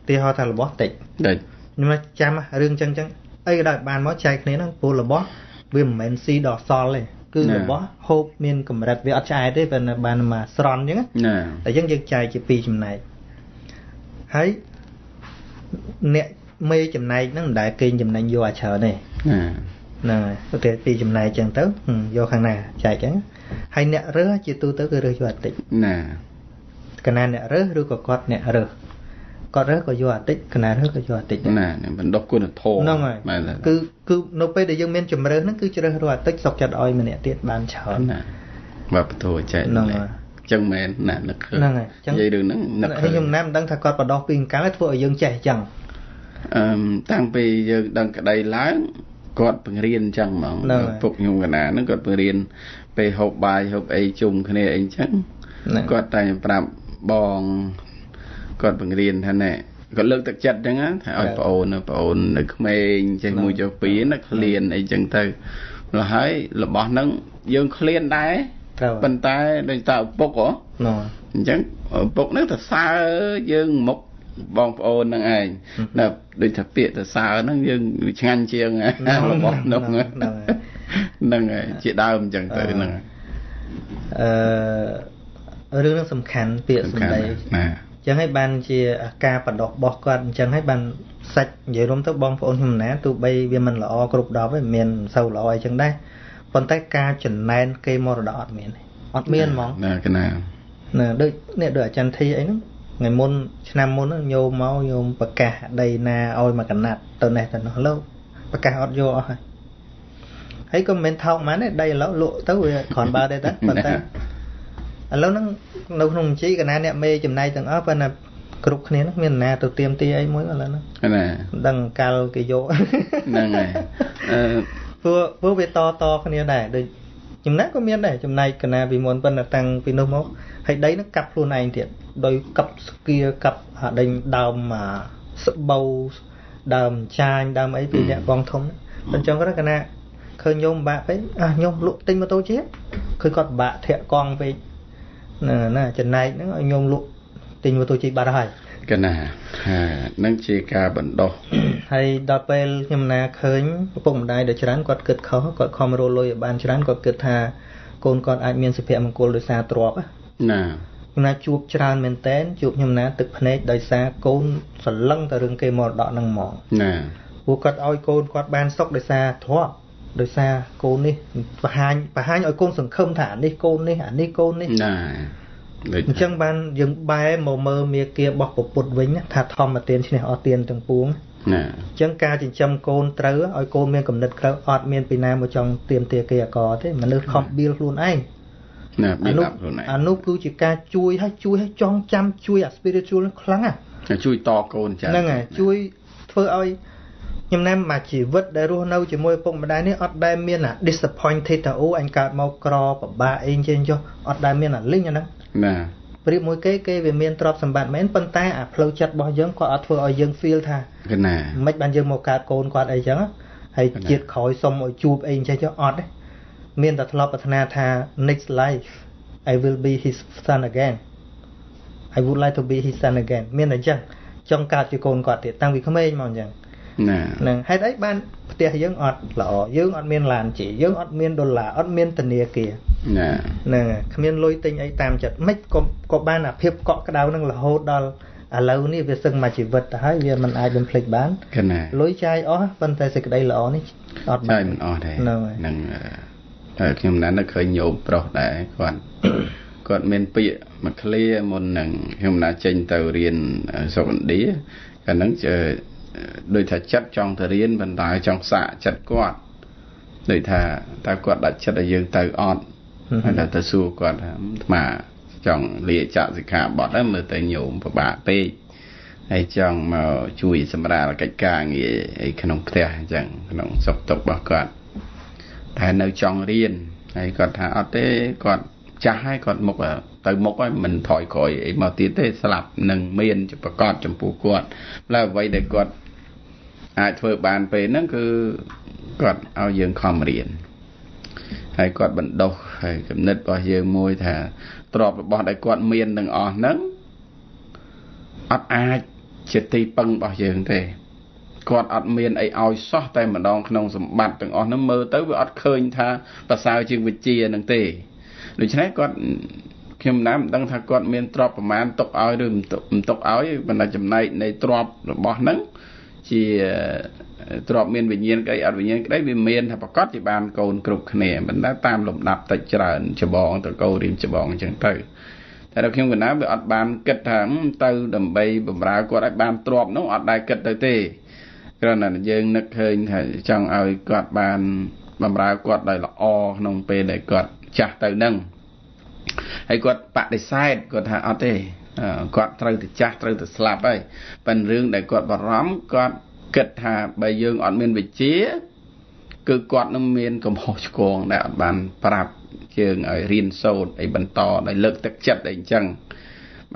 ទីហោថារបស់តិច តិច ខ្ញុំចាំរឿងអញ្ចឹងអញ្ចឹងអីក៏ដោយបានមកចែកគ្នាហ្នឹងព្រោះរបស់វាមិនមែនស៊ីដល់សល់ទេគឺរបស់ហូបមានកម្រិតវាអត់ឆ្អែតទេប៉ុន្តែបានមកស្រន់អញ្ចឹង ណា តែអញ្ចឹងយើងចែកជាពីរចំណែកហើយអ្នកមេចំណែកហ្នឹងមិនដែលគេងចំណេញយកអាច្រើនទេ ណា ហ្នឹងហើយឧទាហរណ៍ពីរចំណែកអញ្ចឹងទៅយកខាងណាចែកអញ្ចឹងហើយអ្នករើសជាទូទៅគឺរើសយកអាតិច ណា កណាអ្នករើសឬក៏គាត់អ្នករើសគាត់រើសក៏យកអាតិចកណារើសក៏យកអាតិច ណាបណ្ដុះគុណធម៌ ហ្នឹងហើយគឺគឺនៅពេលដែលយើងមានជំរើសហ្នឹងគឺជ្រើសរើសអាតិចសុខចិត្តឲ្យម្នាក់ទៀតបានច្រើន ណាវប្បធម៌ចែក ហ្នឹងហើយ អញ្ចឹងមែនណានឹកឃើញ ហ្នឹងហើយអញ្ចឹង និយាយរឿងហ្នឹងនឹកឃើញ ខ្ញុំណាមិនដឹងថាគាត់បណ្ដោះពីអង្កលធ្វើឲ្យយើងចេះអញ្ចឹង អឺតាំងពីយើងដឹងក្តីឡើងគាត់បង្រៀនអញ្ចឹងហ្មងពុកខ្ញុំកណាហ្នឹងគាត់បង្រៀនពេលហូបបាយហូបអីជុំគ្នាអីអញ្ចឹងគាត់តែប្រាប់បងគាត់បង្រៀនថាណែគាត់លើកទឹកចិត្តអញ្ចឹងថាឲ្យប្អូនប្អូននៅក្មេងចេះមួយចុះពីរណាឃ្លានអីចឹងទៅម្ល៉េះហើយរបស់ហ្នឹងយើងឃ្លានដែរប៉ុន្តែដូចតើឪពុកហ៎អញ្ចឹងឪពុកហ្នឹងទៅសើយើងមុខបងប្អូនហ្នឹងឯងណាដូចថាពាក្យទៅសើហ្នឹងយើងឆ្ងាញ់ជាងរបស់នោះហ្នឹងហើយជាដើមអញ្ចឹងទៅហ្នឹង រឿងហ្នឹងសំខាន់ពាក្យសម្ដី ណា ចឹងហើយបានជាការបដោះរបស់គាត់អញ្ចឹងហើយបានសាច់និយាយរួមទៅបងប្អូនខ្ញុំណាទោះបីវាមិនល្អគ្រប់ដប់ទេមិនសូវល្អអីចឹងដែរប៉ុន្តែការចំណែនគេមរតកអត់មានទេអត់មានហ្មង ណាកណា ណាដូចនេះដូចអាចារ្យធីអីហ្នឹងថ្ងៃមុនឆ្នាំមុនញោមមកញោមប្រកាសដីណាឲ្យមកកណាត់ទៅនេះទៅនោះលោកប្រកាសអត់យកអស់ហើយហើយក៏មិនមែនថោកហ្មងទេដីឥឡូវលក់ទៅវាគ្រាន់បើដែរតាប៉ុន្តែឥឡូវហ្នឹងនៅក្នុងបញ្ជីកណាអ្នកមេចំណែកទាំងអស់ប៉ុន្តែគ្រប់គ្នាហ្នឹងមានណាទៅទៀមទីអីមួយឥឡូវហ្នឹង ណា មិនដឹងកាលគេយក ហ្នឹងហើយអឺ ព្រោះវាតតគ្នាដែរដូចចំណែកក៏មានដែរចំណែកកណាពីមុនប៉ុន្តែតាំងពីនោះមកហើយដីហ្នឹងកាប់ខ្លួនឯងទៀតដោយកាប់ស្គៀកាប់អាដេញដើមអាស្បូវដើមចាញដើមអីពីអ្នកបងធំអញ្ចឹងគាត់កណាឃើញញោមបាក់ពេកអះញោមលក់ទិញម៉ូតូជិះឃើញគាត់បាក់ធាក់កង់ពេកណាណាចំណែកហ្នឹងឲ្យញោមលក់ទិញម៉ូតូជិះបាត់ហើយក ណាហានឹងជាការបណ្ដោះ ហើយដល់ពេលខ្ញុំណាឃើញឪពុកម្ដាយដែលច្រើនគាត់គិតខុសគាត់ខំរលុយឲ្យបានច្រើនគាត់គិតថាកូនគាត់អាចមានសុភមង្គលដោយសារទ្រព្យ ណា ខ្ញុំណាជួបច្រើនមែនតែនជួបខ្ញុំណាទឹកភ្នែកដោយសារកូនសលឹងតែរឿងគេមរតកហ្នឹងហ្មង ណា ព្រោះគាត់ឲ្យកូនគាត់បានសុខដោយសារទ្រព្យដោយសារកូននេះបង្ហាញបង្ហាញឲ្យកូនសង្ឃឹមថាអានេះកូននេះអានេះកូននេះ ណា អញ្ចឹងបានយើងបែរមកមើលមាគារបស់ពពុទ្ធវិញថាធម្មទានឈ្នះអស់ទានទាំងពួង ណា អញ្ចឹងការចិញ្ចឹមកូនត្រូវឲ្យកូនមានគំនិតត្រូវអត់មានពីណាមកចង់ទៀមទាគេអកទេមនុស្សខំបៀលខ្លួនឯង ណាបៀលខ្លួនឯង អានោះគឺជាការជួយឲ្យជួយឲ្យចងចាំជួយអា spiritual ខ្លាំងណា ជួយតកូនចា ហ្នឹងហើយជួយធ្វើឲ្យខ្ញុំណែមកជីវិតដែលរស់នៅជាមួយឪពុកម្ដាយនេះអត់ដែលមានអា disappointed ថាអូអញកើតមកក្រពិបាកអីចេះចុះអត់ដែលមានអាលីងអាហ្នឹង ណា ប្រៀបមួយគេគេវាមានទ្រព្យសម្បត្តិមែនប៉ុន្តែអាផ្លូវចិត្តរបស់យើងគាត់អត់ធ្វើឲ្យយើង feel ថា ណា មិនបានយើងមកកើតកូនគាត់អីចឹងហើយជាតិក្រោយសុំឲ្យជួបអីចេះចុះអត់ទេមានតែធ្លាប់ប្រាថ្នាថា next life I will be his son again, I would like to be his son again មានតែចឹងចង់កើតជាកូនគាត់ទៀតតាំងពីក្មេងមកអញ្ចឹង ណា ហ្នឹងហេតុអីបានផ្ទះយើងអត់ល្អយើងអត់មានឡានជិះយើងអត់មានដុល្លារអត់មានធនាគារ ណា ហ្នឹងគ្មានលុយទិញអីតាមចិត្តមិនក៏ក៏បានអាភាពកក់ក្ដៅហ្នឹងរហូតដល់ឥឡូវនេះវាសឹងមកជីវិតទៅហើយវាមិនអាចបំភ្លេចបាន កណា លុយចាយអស់ប៉ុន្តែសេចក្តីល្អនេះអត់ បានចាយមិនអស់ទេ ហ្នឹងហើយ ហ្នឹងហើយខ្ញុំណានៅឃើញញោមប្រុសដែរគាត់គាត់មានពាក្យមួយឃ្លាមុននឹងខ្ញុំណាចេញទៅរៀនស្រុកឥណ្ឌាកាលហ្នឹងដូចថាចិត្តចង់ទៅរៀនប៉ុន្តែចង់សាកចិត្តគាត់ដូចថាតើគាត់ដាក់ចិត្តឲ្យយើងទៅអត់ហើយដល់ទៅសួរគាត់ថាអាត្មា ចង់លាចាក់សិក្ខាបទហ្នឹងមើលទៅញោមពិបាកពេកហើយចង់មកជួយសម្រាលកិច្ចការងារអីក្នុងផ្ទះអញ្ចឹងក្នុងសុខទុក្ខរបស់គាត់តែនៅចង់រៀនហើយគាត់ថាអត់ទេគាត់ចាស់ហើយគាត់មុខទៅមុខហើយមិនថយក្រោយអីមកទៀតទេស្លាប់នឹងមានប្រកបចំពោះគាត់ឡើយអ្វីដែលគាត់អាចធ្វើបានពេលហ្នឹងគឺគាត់ឲ្យយើងខំរៀនហើយគាត់បណ្ដុះហើយគំនិតរបស់យើងមួយថាទ្រព្យរបស់ដែលគាត់មានទាំងអស់ហ្នឹងអត់អាចជាទីពឹងរបស់យើងទេគាត់អត់មានអីឲ្យសោះតែម្ដងក្នុងសម្បត្តិទាំងអស់ហ្នឹងមើលទៅវាអត់ឃើញថាប្រសើរជាងវិជ្ជាហ្នឹងទេដូច្នេះគាត់ខ្ញុំណាមិនដឹងថាគាត់មានទ្រព្យប្រមាណទុកឲ្យឬមិនទុកឲ្យប៉ុន្តែចំណែកនៃទ្រព្យរបស់ហ្នឹងជាទ្រព្យមានវិញ្ញាណក្តីអត់វិញ្ញាណក្តីវាមានថាប្រកាសជាបានកូនគ្រប់គ្នាប៉ុន្តែតាមលំដាប់តិចច្រើនច្បងតកូរៀមច្បងអញ្ចឹងទៅតែដល់ខ្ញុំកណាវាអត់បានគិតថាទៅដើម្បីបំរើគាត់ឲ្យបានទ្រព្យនោះអត់ដែលគិតទៅទេគ្រាន់តែយើងនឹកឃើញថាចង់ឲ្យគាត់បានបំរើគាត់ដោយល្អក្នុងពេលដែលគាត់ចាស់ទៅនឹងហើយគាត់បដិសេធគាត់ថាអត់ទេគាត់ត្រូវទៅចាស់ត្រូវទៅស្លាប់ហើយប៉ុន្តែរឿងដែលគាត់បារម្ភគាត់គិតថាបើយើងអត់មានវិជ្ជាគឺគាត់នឹងមានកំហុសឆ្គងដែលអត់បានប្រាប់ជើងឲ្យរៀនសូត្រអីបន្តដោយលើកទឹកចិត្តអីអញ្ចឹង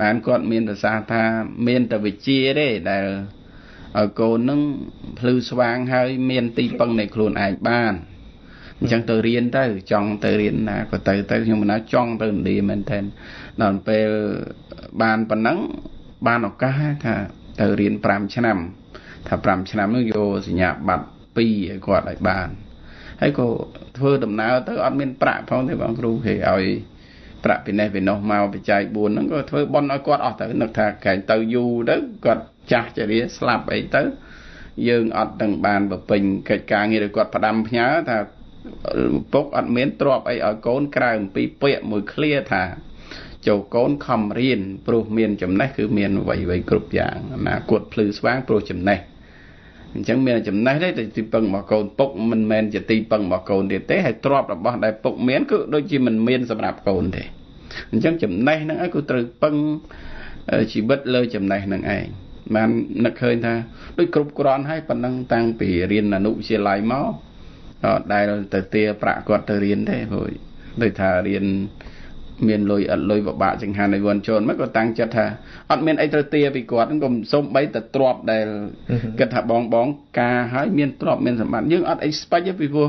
បានគាត់មានប្រសាសន៍ថាមានតែវិជ្ជាទេដែលឲ្យកូននឹងភ្លឺស្វាងហើយមានទីពឹងនៃខ្លួនឯងបានអញ្ចឹងទៅរៀនទៅចង់ទៅរៀនណាក៏ទៅទៅខ្ញុំមិនណាចង់ទៅឥណ្ឌាមែនទែនដល់ពេលបានប៉ុណ្ណឹងបានឱកាសថាទៅរៀន5ឆ្នាំថា5ឆ្នាំនោះយកសញ្ញាបត្រ2ឲ្យគាត់ឲ្យបានហើយក៏ធ្វើដំណើរទៅអត់មានប្រាក់ផងទេបងគ្រូគេឲ្យប្រាក់ពីនេះពីនោះមកបច្ច័យ4ហ្នឹងក៏ធ្វើបុណ្យឲ្យគាត់អស់ទៅនឹកថាកែងទៅយូរទៅគាត់ចាស់ជរាស្លាប់អីទៅយើងអត់ទាំងបានបំពេញកិច្ចការងារដែលគាត់ផ្ដាំផ្ញើថាពុកអត់មានទ្រព្យអីឲ្យកូនក្រៅអំពីពាក្យមួយឃ្លាថាចូលកូនខំរៀនព្រោះមានចំណេះគឺមានអ្វីៗគ្រប់យ៉ាងអនាគតភ្លឺស្វាងព្រោះចំណេះអញ្ចឹងមានចំណេះទេតែទីពឹងរបស់កូនពុកមិនមែនជាទីពឹងរបស់កូនទៀតទេហើយទ្រព្យរបស់ដែលពុកមានគឺដូចជាមិនមានសម្រាប់កូនទេអញ្ចឹងចំណេះហ្នឹងឯងគឺត្រូវពឹងជីវិតលើចំណេះហ្នឹងឯងបាននឹកឃើញថាដូចគ្រប់គ្រាន់ហើយប៉ុណ្ណឹងតាំងពីរៀនអនុវិទ្យាល័យមកអត់ដែលទៅទាប្រាក់គាត់ទៅរៀនទេព្រោះដូចថារៀនមានលុយអត់លុយពិបាកចង្ហាន់ឲ្យវ័នចូលមកក៏តាំងចិត្តថាអត់មានអីត្រូវទាពីគាត់ក៏សូម្បីតែទ្រព្យដែលគិតថាបងបងការហើយមានទ្រព្យមានសម្បត្តិយើងអត់ expect ទេពីព្រោះ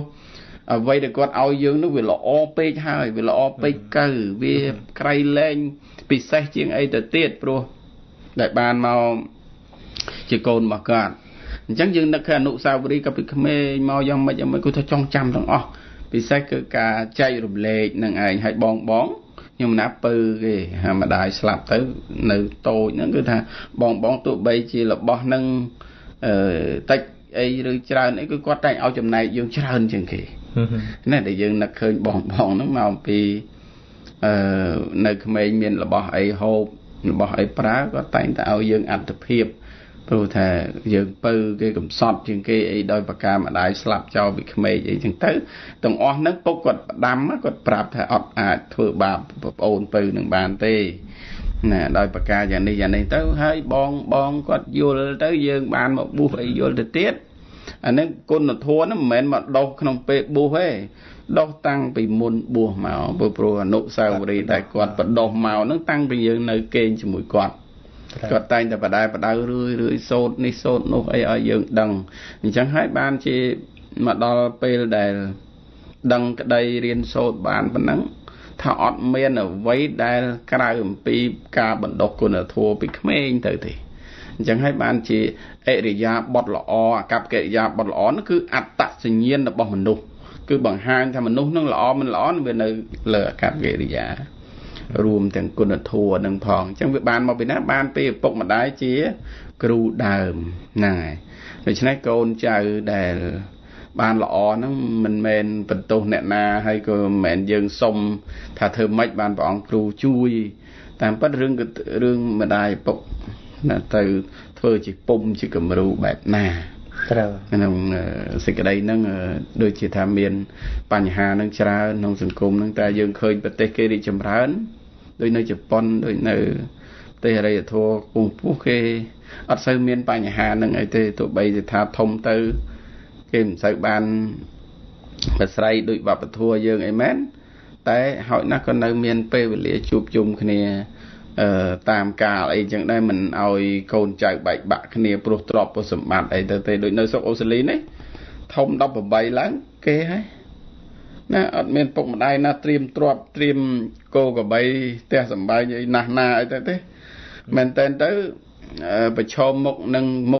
អ្វីដែលគាត់ឲ្យយើងនោះវាល្អពេកហើយវាល្អពេកទៅវាក្រៃលែងពិសេសជាងអីទៅទៀតព្រោះដែលបានមកជាកូនរបស់គាត់អញ្ចឹងយើងនឹកឃើញអនុស្សាវរីយ៍ក៏ពីក្មេងមកយ៉ាងម៉េចយ៉ាងម៉េចគាត់ថាចង់ចាំទាំងអស់ពិសេសគឺការចែករំលែកនឹងឯងហើយបងបងខ្ញុំណាពៅគេហាម្ដាយស្លាប់ទៅនៅតូចហ្នឹងគឺថាបងបងទោះបីជារបស់ហ្នឹងអឺតិចអីឬច្រើនអីគឺគាត់តែងឲ្យចំណែកយើងច្រើនជាងគេណាដែលយើងនឹកឃើញបងបងហ្នឹងមកអំពីអឺនៅក្មេងមានរបស់អីហូបរបស់អីប្រើគាត់តែងតែឲ្យយើងអត្ថភាពព្រោះថាយើងពៅគេកំសត់ជាងគេអីដោយប្រការម្ដាយស្លាប់ចោលពីក្មេងអីចឹងទៅទាំងអស់ហ្នឹងពុកគាត់ផ្ដាំគាត់ប្រាប់ថាអត់អាចធ្វើបាបប្អូនពៅនឹងបានទេណាដោយប្រការយ៉ាងនេះយ៉ាងនេះទៅហើយបងបងគាត់យល់ទៅយើងបានមកបួសអីយល់ទៅទៀតអានេះគុណធម៌ហ្នឹងមិនមែនមកដោះក្នុងពេលបួសទេដោះតាំងពីមុនបួសមកព្រោះអនុស្សាវរីយ៍ដែលគាត់បដោះមកហ្នឹងតាំងពីយើងនៅគេងជាមួយគាត់គាត់តែងតែបដែបដៅរឿយរឿយសូត្រនេះសូត្រនោះអីឲ្យយើងដឹងអញ្ចឹងហើយបានជាមកដល់ពេលដែលដឹងក្តីរៀនសូត្របានប៉ុណ្ណឹងថាអត់មានអ្វីដែលក្រៅអំពីការបណ្ដុះគុណធម៌ពីក្មេងទៅទេអញ្ចឹងហើយបានជាអរិយាបថល្អអាកប្បកិរិយាបថល្អនោះគឺអត្តសញ្ញាណរបស់មនុស្សគឺបង្ហាញថាមនុស្សនឹងល្អមិនល្អវានៅលើអាកប្បកិរិយារួមទាំងគុណធម៌នឹងផងអញ្ចឹងវាបានមកពីណាបានពីឪពុកម្ដាយជាគ្រូដើមហ្នឹងហើយដូច្នេះកូនចៅដែលបានល្អហ្នឹងមិនមែនបន្ទោសអ្នកណាហើយក៏មិនមែនយើងសុំថាធ្វើម៉េចបានព្រះអង្គគ្រូជួយតាមពិតរឿងរឿងម្ដាយឪពុកណាទៅធ្វើជាពុំជាគំរូបែបណា ត្រូវក្នុងសេចក្តីហ្នឹងដូចជាថាមានបញ្ហាហ្នឹងច្រើនក្នុងសង្គមហ្នឹងតែយើងឃើញប្រទេសគេរីកចម្រើន ដូចនៅជប៉ុនដូចនៅប្រទេសអរិយធម៌ខ្ពង់ខ្ពស់គេអត់សូវមានបញ្ហានឹងអីទេទោះបីជាថាធំទៅគេមិនសូវបានប្រស្រ័យដូចវប្បធម៌យើងអីមែនតែហើយណាស់ក៏នៅមានពេលវេលាជួបជុំគ្នាតាមកាលអីចឹងដែរមិនឲ្យកូនចៅបែកបាក់គ្នាព្រោះទ្រព្យព្រោះសម្បត្តិអីទៅទេដូចនៅស្រុកអូស្ត្រាលីនេះធំ18ឡើងគេហើយណាអត់មានពុកម្ដាយណាត្រៀមទ្រព្យត្រៀមគោក្របីផ្ទះសម្បែងអីណាស់ណាអីទៅទេមែនតើទៅប្រឈមមុខនឹងមុខ